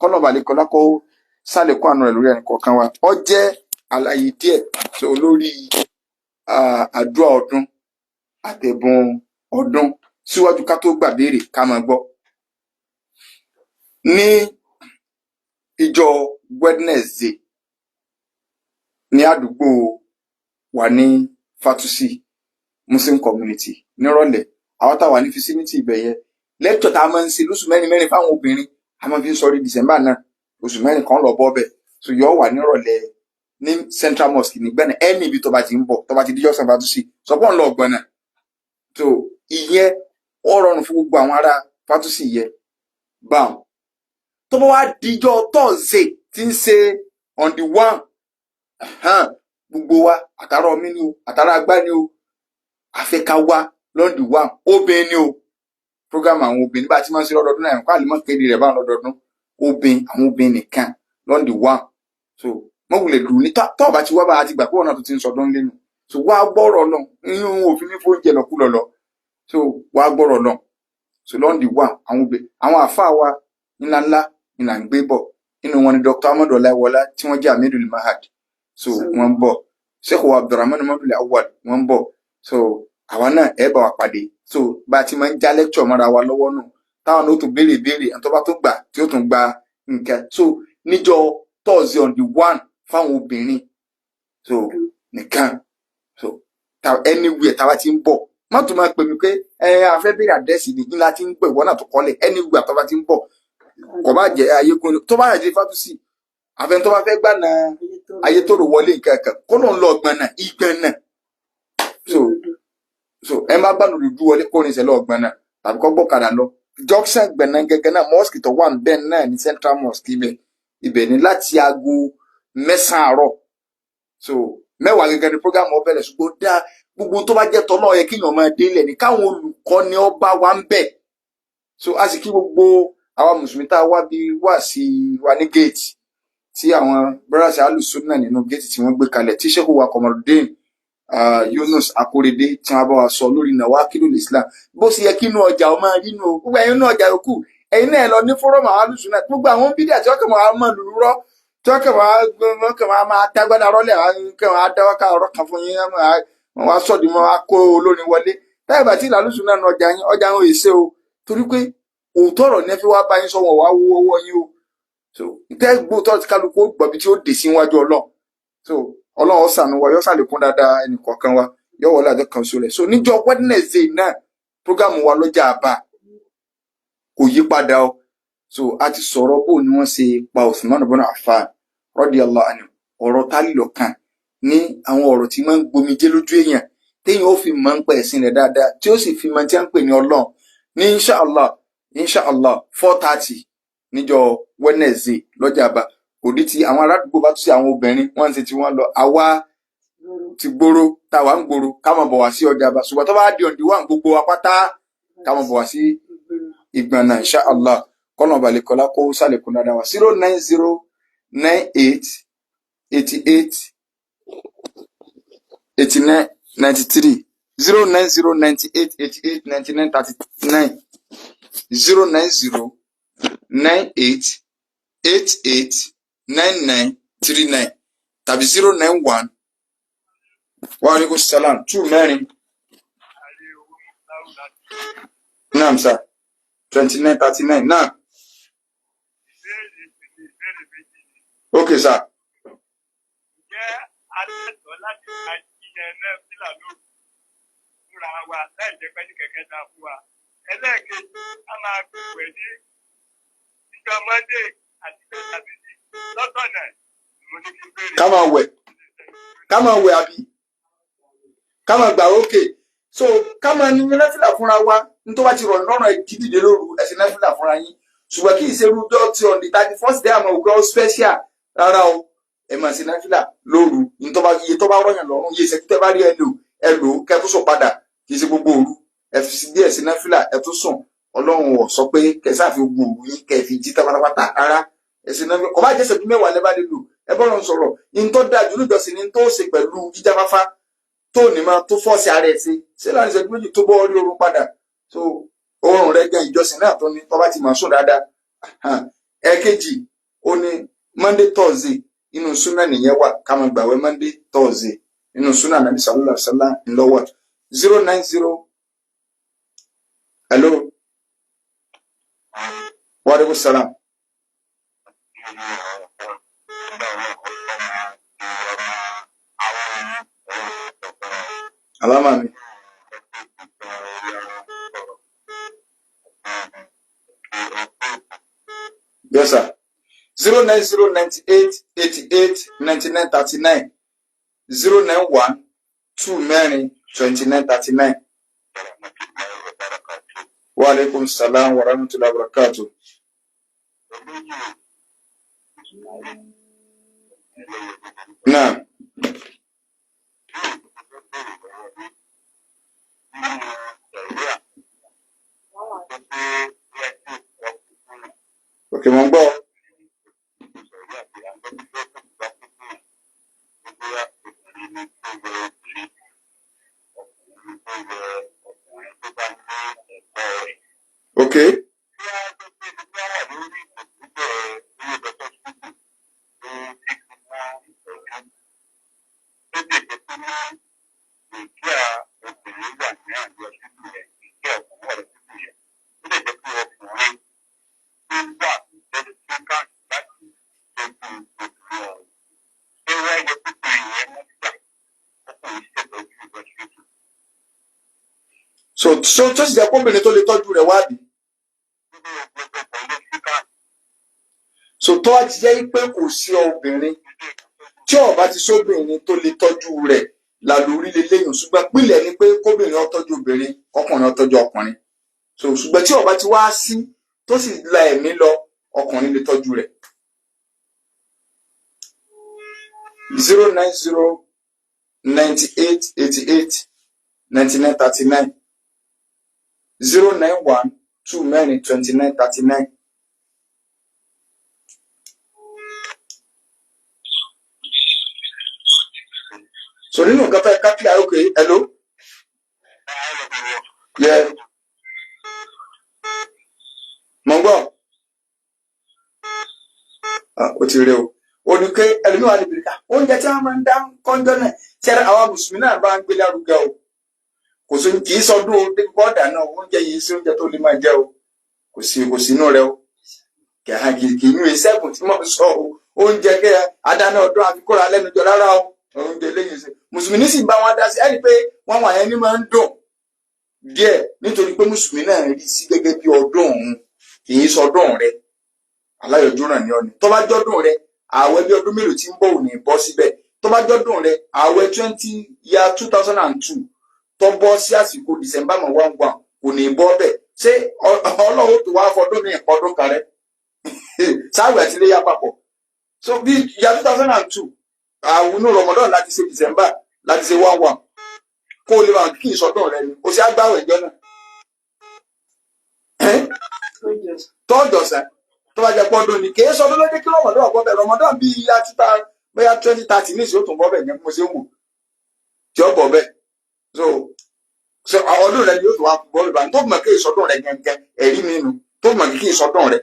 kọ́nà balẹ̀kọ́lá kó sálẹ̀kún àánú rẹ̀ lórí ẹnì kọ̀ọ̀kan wa. Ó jẹ́ àlàyé díẹ̀ so lórí àdúrà ọdún àtẹ̀bùn ọdún síwájú ká tó gbà béèrè ká máa gbọ́. Ní ìjọ Wednesday ní àdúgbò wa ní Fatusi Muslim Community nírọ̀lẹ́, àwọn táwa ní vicinity ibẹ̀ yẹn, lecture tá a máa ń ṣe lóṣù mẹ́rin mẹ́rin fáwọn obìnrin, a máa fi ń sọrí December náà, oṣù 4 kan lọ bọ́ bẹ̀. So yọ wà nírọ̀lẹ́ ní Central Mosque nígbẹ̀nà, ẹni ibi tó bá ti ń bọ̀, tó bá ti díjọ́ sàn Fatusi, sọpọ̀ ń lọ ọ̀gbọ̀nà. So ìyẹn ó rọrùn fún gbogbo àwọn ará Fatusi yẹn báwọn. Tó bá wá díjọ́ Thursday tí ń ṣe on the 1, gbogbo wa, àtàrà ọmí ni o, àtàrà agbá ni o, àfẹ́ká wá l'on the 1, obìnrin ni o, program àwọn obìnrin bá a ti máa ń ṣe lọ́dọọdún náà, kó àlùmọ́ kéde rẹ̀ báwọn lọ́dọọdún, obìnrin, àwọn obìnrin nìkan l'on the 1. So mọ̀wulẹ̀ dùn ní tọ́ ọba tí wá bá a ti gbà pé ọ̀nà tó ti ń sọdún lẹ́nu. So wá gbọ́rọ̀ lọ inú òfin ní fóúnjẹ lọ́kú lọ́lọ́. So wá gbọ́rọ̀ lọ. So l'on the 1, àwọn obìnrin, àwọn àfáà wa ńláńlá ni là ń gbé bọ̀. Nínú wọn ni Dr. Ahmadu Ọláìwọlá tí wọ́n jẹ́ Amidul Mahad. So wọ́n ń bọ̀. Sheikh wa Abdulrahman Mabdul Awwal wọ́n ń bọ̀. So àwa náà ẹ bá wa pàdé. So bá a ti máa ń já lecture mọ́ra wa lọ́wọ́ nù, táwọn náà ó tún béèrè béèrè, àti tó bá tún gbà tí ó tún gba nǹkan. So níjọ́ Thursday on the 1 fáwọn obìnrin so nìkan. So ta anywhere táwa ti ń bọ̀, má tún máa pè mí pé ẹ a fẹ́ béèrè àdírẹ́sì ní ńlá tí ń pè wọ́n náà tó kọ́lẹ̀. Anywhere táwa ti ń bọ̀, kò bá jẹ́ ayékún, tó bá jẹ́ Fatusi, àfẹn tó bá fẹ́ gbà náà Ayétòrò wọlé nǹkan kan kó lóun lọ gbọ̀nà ìgbọ̀nà. So ẹ má gbànú dúdú wọlé kó rin ìṣẹ̀lẹ̀ ọgbọ̀nà tàbí kó gbọ́kadà lọ junction gbẹ̀nà gẹ́gẹ́ náà, mosque tó wà níbẹ̀ náà ní Central Mosque. Ibẹ̀ ní láti aago 9 àárọ̀. So 10 gẹ́gẹ́ ni program ó bẹ̀rẹ̀. Ṣùgbọ́n dá gbogbo tó bá jẹ́ tọ́lọ́ yẹ kéèyàn máa délẹ̀ ní káwọn olùkọ́ni ọba wa ń bẹ̀. So a sì kí gbogbo àwa mùsùlùmí tá a wá bí wá sí wa ní gate tí àwọn brothers alùsùnà nínú gate tí wọ́n gbé kalẹ̀, tí Sheikh wa Komorudeen Yunus Akorede tí wọ́n bá wa sọ lórí nawakilul Islam, bó ṣe yẹ kí inú ọjà ọ máa rí inú o. Gbogbo ẹ̀yin inú ọjà yòókù, ẹ̀yin náà lọ ní forum àwọn alùsùnà. Gbogbo àwọn bídíà tí wọ́n kàn máa máa lùlù rọ́, tí wọ́n kàn máa tágbádá rọ́lẹ̀, kàn máa dáwọ́ká ọ̀rọ̀ kan fún yín, wọ́n wá sọ̀dí wọn wá kó olórin wọlé. Táyà bàtí ìlàlùsùnà nù ọjà yín, ọjà yín ò ṣe o, torí pé òótọ́ ọ̀rọ̀ ní ẹ fi wá bá yín sọ, wọn wá wó ọwọ́ yín o. So ìtẹ́ gbóòótọ́ tí kálukú ó gbọ́ bí tí ó dé sí iwájú Ọlọ́run. So Ọlọ́run ó ṣàánú wa, yóò ṣàlékún dáadáa ẹnìkọ̀ọ̀kan wa, yóò wọlé àjọ kan so rẹ̀. So níjọ́ Wednesday náà, program wa lọ́jà àbá kò yí padà o. So a ti sọ̀rọ̀ bó ni wọ́n ṣe pa Usman ibn Affan radiyallahu anhu, ọ̀rọ̀ tálí lọ́kàn ní àwọn ọ̀rọ̀ tí máa ń gbomijé lójú èèyàn, téèyàn ó fi mọ̀ ń pa ẹ̀sìn rẹ̀ dáadáa, tí ó sì fi mọ̀ tí wọ́n ń pè ní Ọlọ́run ní inshallah, inshallah, 4:30 níjọ́ Wednesday lọ́jà àbá. Kò ní ti àwọn aládùúgbò bá tún sí àwọn obìnrin wọ́n ń ṣe tí wọ́n lọ, àwa ti gbòòrò táwa ń gbòòrò ká máa bọ̀ wá sí ọjà àbá. Ṣùgbọ́n tó bá di on the 1, gbogbo wa pátá ká máa bọ̀ wá sí Ìgbọ̀nà, inshallah. Kọ́nà balẹ̀kọ́lá kó sàlẹ̀kùn dáadáa wa. 090 98 88 89 93, 09098889939, 0909888. 99 39 tàbí 091. Wa aleykum salam 2 mẹ́rin. Naam sir, 29 39 naam. Okay sir. Ká máa wẹ̀, ká máa wẹ̀ àbí ká máa gbà. Okay, so ká máa ní náfìlà fúnra wa ní tó bá ti rọ̀ lọ́rùn, ẹ̀ jí dìde lóru, ẹ ṣe náfìlà fúnra yín. Ṣùgbọ́n kì í ṣe irú ọjọ́ tí on the 31st day àmọ́ òkè special rárá o. Ẹ máa ṣe náfìlà lóru ní tó bá iye tó bá rọ̀yàn lọ́rùn, iye ìṣẹ́jú tẹ́ bá rí, ẹ lò, ẹ lò ó, kẹ́ tó sùn padà. Kì í ṣe gbogbo òru. Ẹ fi díẹ̀ ṣe náfìlà, ẹ tó sùn. Ọlọ́run ò sọ pé kẹsà fi gbogbo òru yín kẹ́ fi jí pátápátá rárá. Ẹ ṣe náfìlà, kò bá jẹ́ ìṣẹ́jú 10 lẹ́ bá lè lò, ẹ bọ́ lọ́n sọ̀rọ̀. Ní tó dájú níjọsìn ní tó ṣe pẹ̀lú jíjáfáfá tó ní máa tó force ara ẹ̀ ṣe ṣé láàrin ìṣẹ́jú 2 tó bọ́ orí oorun padà. So oorun rẹ gan ìjọsìn náà tó ní tó bá ti máa sùn dáadáa. Ẹ̀ẹ̀kejì, ó ní Monday, Thursday, inú súnà nìyẹn wà, ká máa gbàwẹ̀ Monday, Thursday, inú súnà Nàbí sallallahu alaihi wasallam ńlọ́wọ́. 090. Hello, wa alaikum salam. Alama mi. Yes sir. 090 98 88 99 39, 091 2 mẹ́rin 29 39. Wa alaikum salam wa rahmatullahi wa barakatuh. Naam. Okay, mo ń gbọ́. Okay. So tó sì jẹ́ kóbìnrin tó lè tọ́jú rẹ̀ wá bí. So tó wá ti jẹ́ pé kò sí obìnrin tí ó bá ti sóbìnrin tó lè tọ́jú rẹ̀ làlórí lélẹ́yìn. Ṣùgbọ́n pìlẹ̀ ni pé kóbìnrin ó tọ́jú obìnrin, kọkùnrin ó tọ́jú ọkùnrin. So ṣùgbọ́n tí ó bá ti wá sí tó sì la ẹ̀mí lọ, ọkùnrin lè tọ́jú rẹ̀. 090 98 88 99 39, 091 2 mẹ́rin 29 39. So nínú nǹkan tó yẹ ká clear. Okay, hello. Yeah. Mo ń gbọ́. Ó ti rí o. Olùkẹ́ ẹlòmíràn lè bèrè ká oúnjẹ tí wọ́n máa ń dá kọ́ńjọ́ náà tí àwa mùsùlùmí náà bá ń gbé lárugẹ o. Kò sí, kì í sọdún o, débi kọ́ ọ̀dà náà oúnjẹ yìí sí oúnjẹ tó lè máa jẹ o. Kò sí, kò sí inú rẹ o. Kì í yún ìṣẹ́gun tí mo sọ o. Oúnjẹ kẹ́ adáná ọdún àfikúnra lẹ́nu jọ rárá o. Oúnjẹ lẹ́yìn sí. Mùsùlùmí sì bá wọn dá sí. Ẹni pé wọ́n wà yẹn ní máa ń dùn díẹ̀ nítorí pé mùsùlùmí náà rí sí gẹ́gẹ́ bí ọdún òun, kì í sọdún rẹ. Aláyọjú ràn ní ọ̀nì. Tó bá jọ́dún rẹ, ààwẹ̀ bí ọdún mélòó tí ń bọ̀ ò ní bọ́ síbẹ̀. Tó bá jọ́dún rẹ, ààwẹ̀ 20 year 2002 tó bọ́ sí àsìkò December mọ̀ 1 1 kò ní bọ́ bẹ̀. Ṣé Ọlọ́run tó wá fọdún mi ìpọ́dún kan rẹ? Sáwẹ̀ àti iléyà papọ̀. So bí year 2002, àwọn inú Ramadan láti ṣe December láti ṣe 1 1, kó o lè máa kí ìsọdún rẹ ni. O ṣe agbáwẹ̀ ìjọ náà. Tọ́jọ̀sán tó bá jẹ́ pọ́dún ni kì í sọdún lóde kí Ramadan bọ́ bẹ̀. Ramadan bíi ya títa bóyá 2030 ní ìṣòro tó ń bọ́ bẹ̀ yẹn mo ṣe ń wò tí ó bọ̀ bẹ̀. So ọdún rẹ ni yóò tó wá bọ́ bẹ̀ báyìí tó mọ̀ kí ìsọdún rẹ gẹ́gẹ́ ẹ̀rí mi nu tó mọ̀ kí ìsọdún rẹ.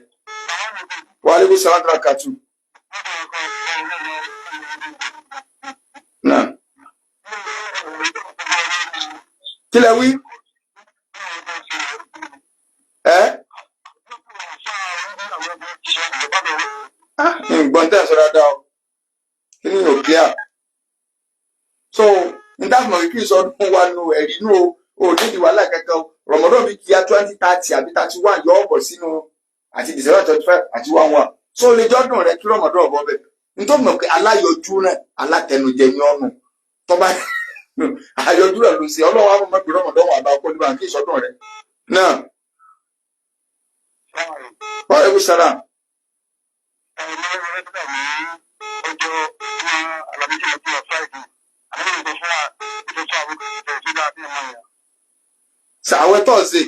Wa alaikum salam wa rahmatulah. Kí lẹ wí? Ẹ ǹgbọ́n tẹ̀ sọ dáadáa o, kí ni yóò clear? So n tá mọ̀ kí ìsọdún wa nu ẹ̀rí nù o, ò nídìí wàhálà kankan o. Ramadan bí kíá 2030 àbí 31 yọ ọ̀bọ̀ sínú àti December 25 àti 1/1, so lè jọ́dún rẹ kí Ramadan ọ̀bọ̀ bẹ̀. Nítorí mọ̀ pé aláyọjú náà alátẹnujẹ ní ọ̀nù tọ́ba àyọjú rẹ̀ ló ṣe ọlọ́wọ́ àwọn ọmọ ìpínlẹ̀ Ramadan wà bá ọkọ nígbà kí ìsọdún rẹ náà. Wa alaikum salam. Sàwẹ́ tọ̀sí.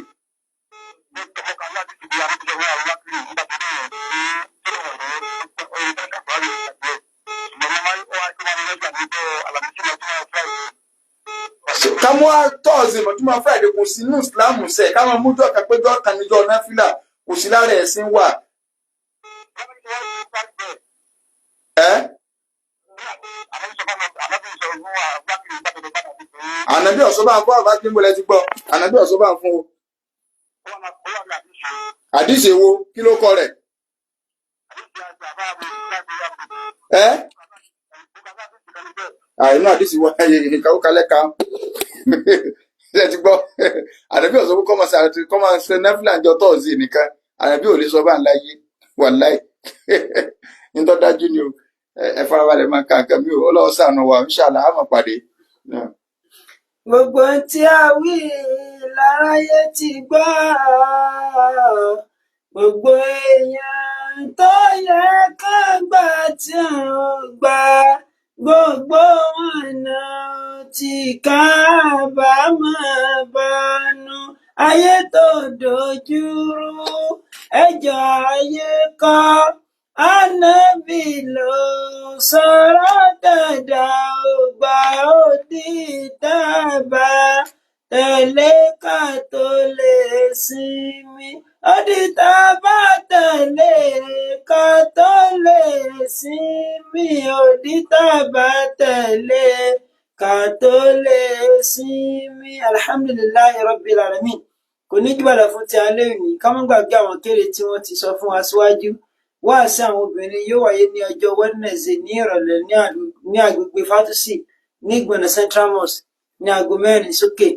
Kámú tọ́ọ̀sì mọ̀túnmọ̀ Friday kò sí inú Ìsìlámù sẹ̀ ká máa mújọ́ kan péjọ́ kan níjọ́ náfìlà kò sí lára ẹ̀sìn wà. Ẹ́ ànàbí ọ̀sọ́ bá ń fún àbá tí ń bolẹ̀ ti gbọ́ ànàbí ọ̀sọ́ bá ń fún o. Àdìsí wo kí ló kọ rẹ̀? Ẹ́ àìnú àdìsí wa ìkàwé kalẹ̀ kan ṣe ti gbọ́ ànàbí ọ̀sọ́ kọ́ máa ṣe kọ́ máa ṣe náfìlà ńjọ́ tọ́ọ̀sì nìkan ànàbí ò lè sọ bá ń láyé wàláì nítorí dájú ni o. Ẹ farabalẹ̀ máa ka nǹkan mi o, ọlọ́wọ́ ṣàánú wa, inshallah á máa pàdé. Gbogbo ohun tí a wí láráyé ti gbọ́, gbogbo èèyàn tó yẹ ká gbà tí ò gbà, gbogbo wọn náà tí kábàámọ̀ bánú. Ayé tó dojú rú, ẹjọ́ ayé kọ́, ànábì ló sọ̀rọ̀ dáadáa, ó gbà ó di tábà tẹ̀lé ká tó lè sinmi, ó di tábà tẹ̀lé ká tó lè sinmi, ó di tábà tẹ̀lé ká tó lè sinmi. Alhamdulillahi rabbil alamin. Kò ní jùbàdà fún ti alẹ́ òní. Ká má gbàgbé àwọn kéde tí wọ́n ti sọ fún wa síwájú. Wáàsí àwọn obìnrin yóò wáyé ní ọjọ́ Wednesday ní ìrọ̀lẹ́ ní agbègbè Fátúsì ní Ìgbọ̀nà Central Mosque ní aago 4 sókè.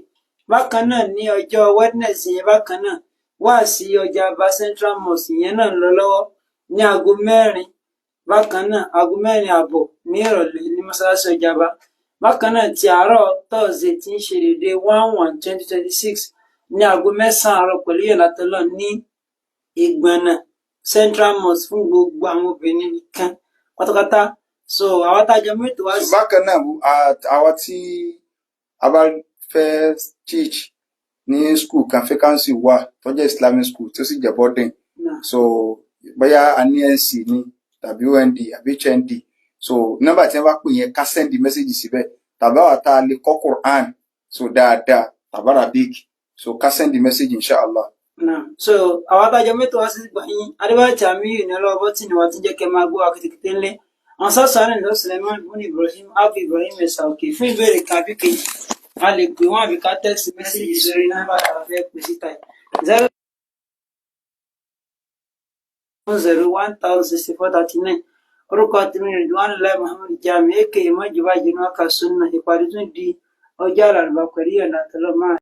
Bákan náà ní ọjọ́ Wednesday yẹn, bákan náà wáàsí ọjà Aba Central Mosque yẹn náà ń lọ lọ́wọ́ ní aago 4, bákan náà aago 4:30 ní ìrọ̀lẹ́ ní mọ́ṣáláṣí ọjà Aba. Bákan náà ti àárọ̀ Thursday tí ń ṣe déédéé 1/1/2026 ní aago 9 àárọ̀ pẹ̀lú yọ̀ǹda tọ́lọ́run ní Ìgbọ̀nà Central Mosque fún gbogbo àwọn obìnrin nìkan pátápátá. So àwọn tájọ mẹ́tò wá sí. Bákan náà àwa tí a bá fẹ́ teach ní school kan, vacancy wà tó jẹ́ Islamic school tó sì jẹ́ boarding. Náà. So bóyá a ní NC ní tàbí OND àbí HND, so nọ́mbà tí wọ́n bá pè yẹn, ká send message síbẹ̀, tàbí àwa tá a lè kọ́ Quran so dáadáa tàbí Arabic, so ká send message inshallah. Náà so àwọn tájọ mẹ́tò wá sí gbọ̀nyìn Adébáyọ̀ Tàmíyù ní ọlọ́wọ́ bọ́tìnì wa tí ń jẹ́ kẹ́ máa gbọ́ wa kìtìkìtì ńlẹ̀. Àwọn sọ́ọ̀sì àná ìlú Suleiman bùn Ibrahim Abu Ibrahim Ẹ̀sà Òkè. Fún ìbéèrè kan àbí kejì, a lè pè wọ́n àbí ká text message sórí nọ́mbà tá a fẹ́ pè síta yìí: 0 0 1064 39. Orúkọ tèmi ni Ridwan Lai Muhammed Jami aka Mọ́júbà Jìnnà Kásùnà. Ìpàdé tún di ọjọ́ àlàrúbá pẹ̀lú ìyọ̀ǹda tọ́lọ́ máa.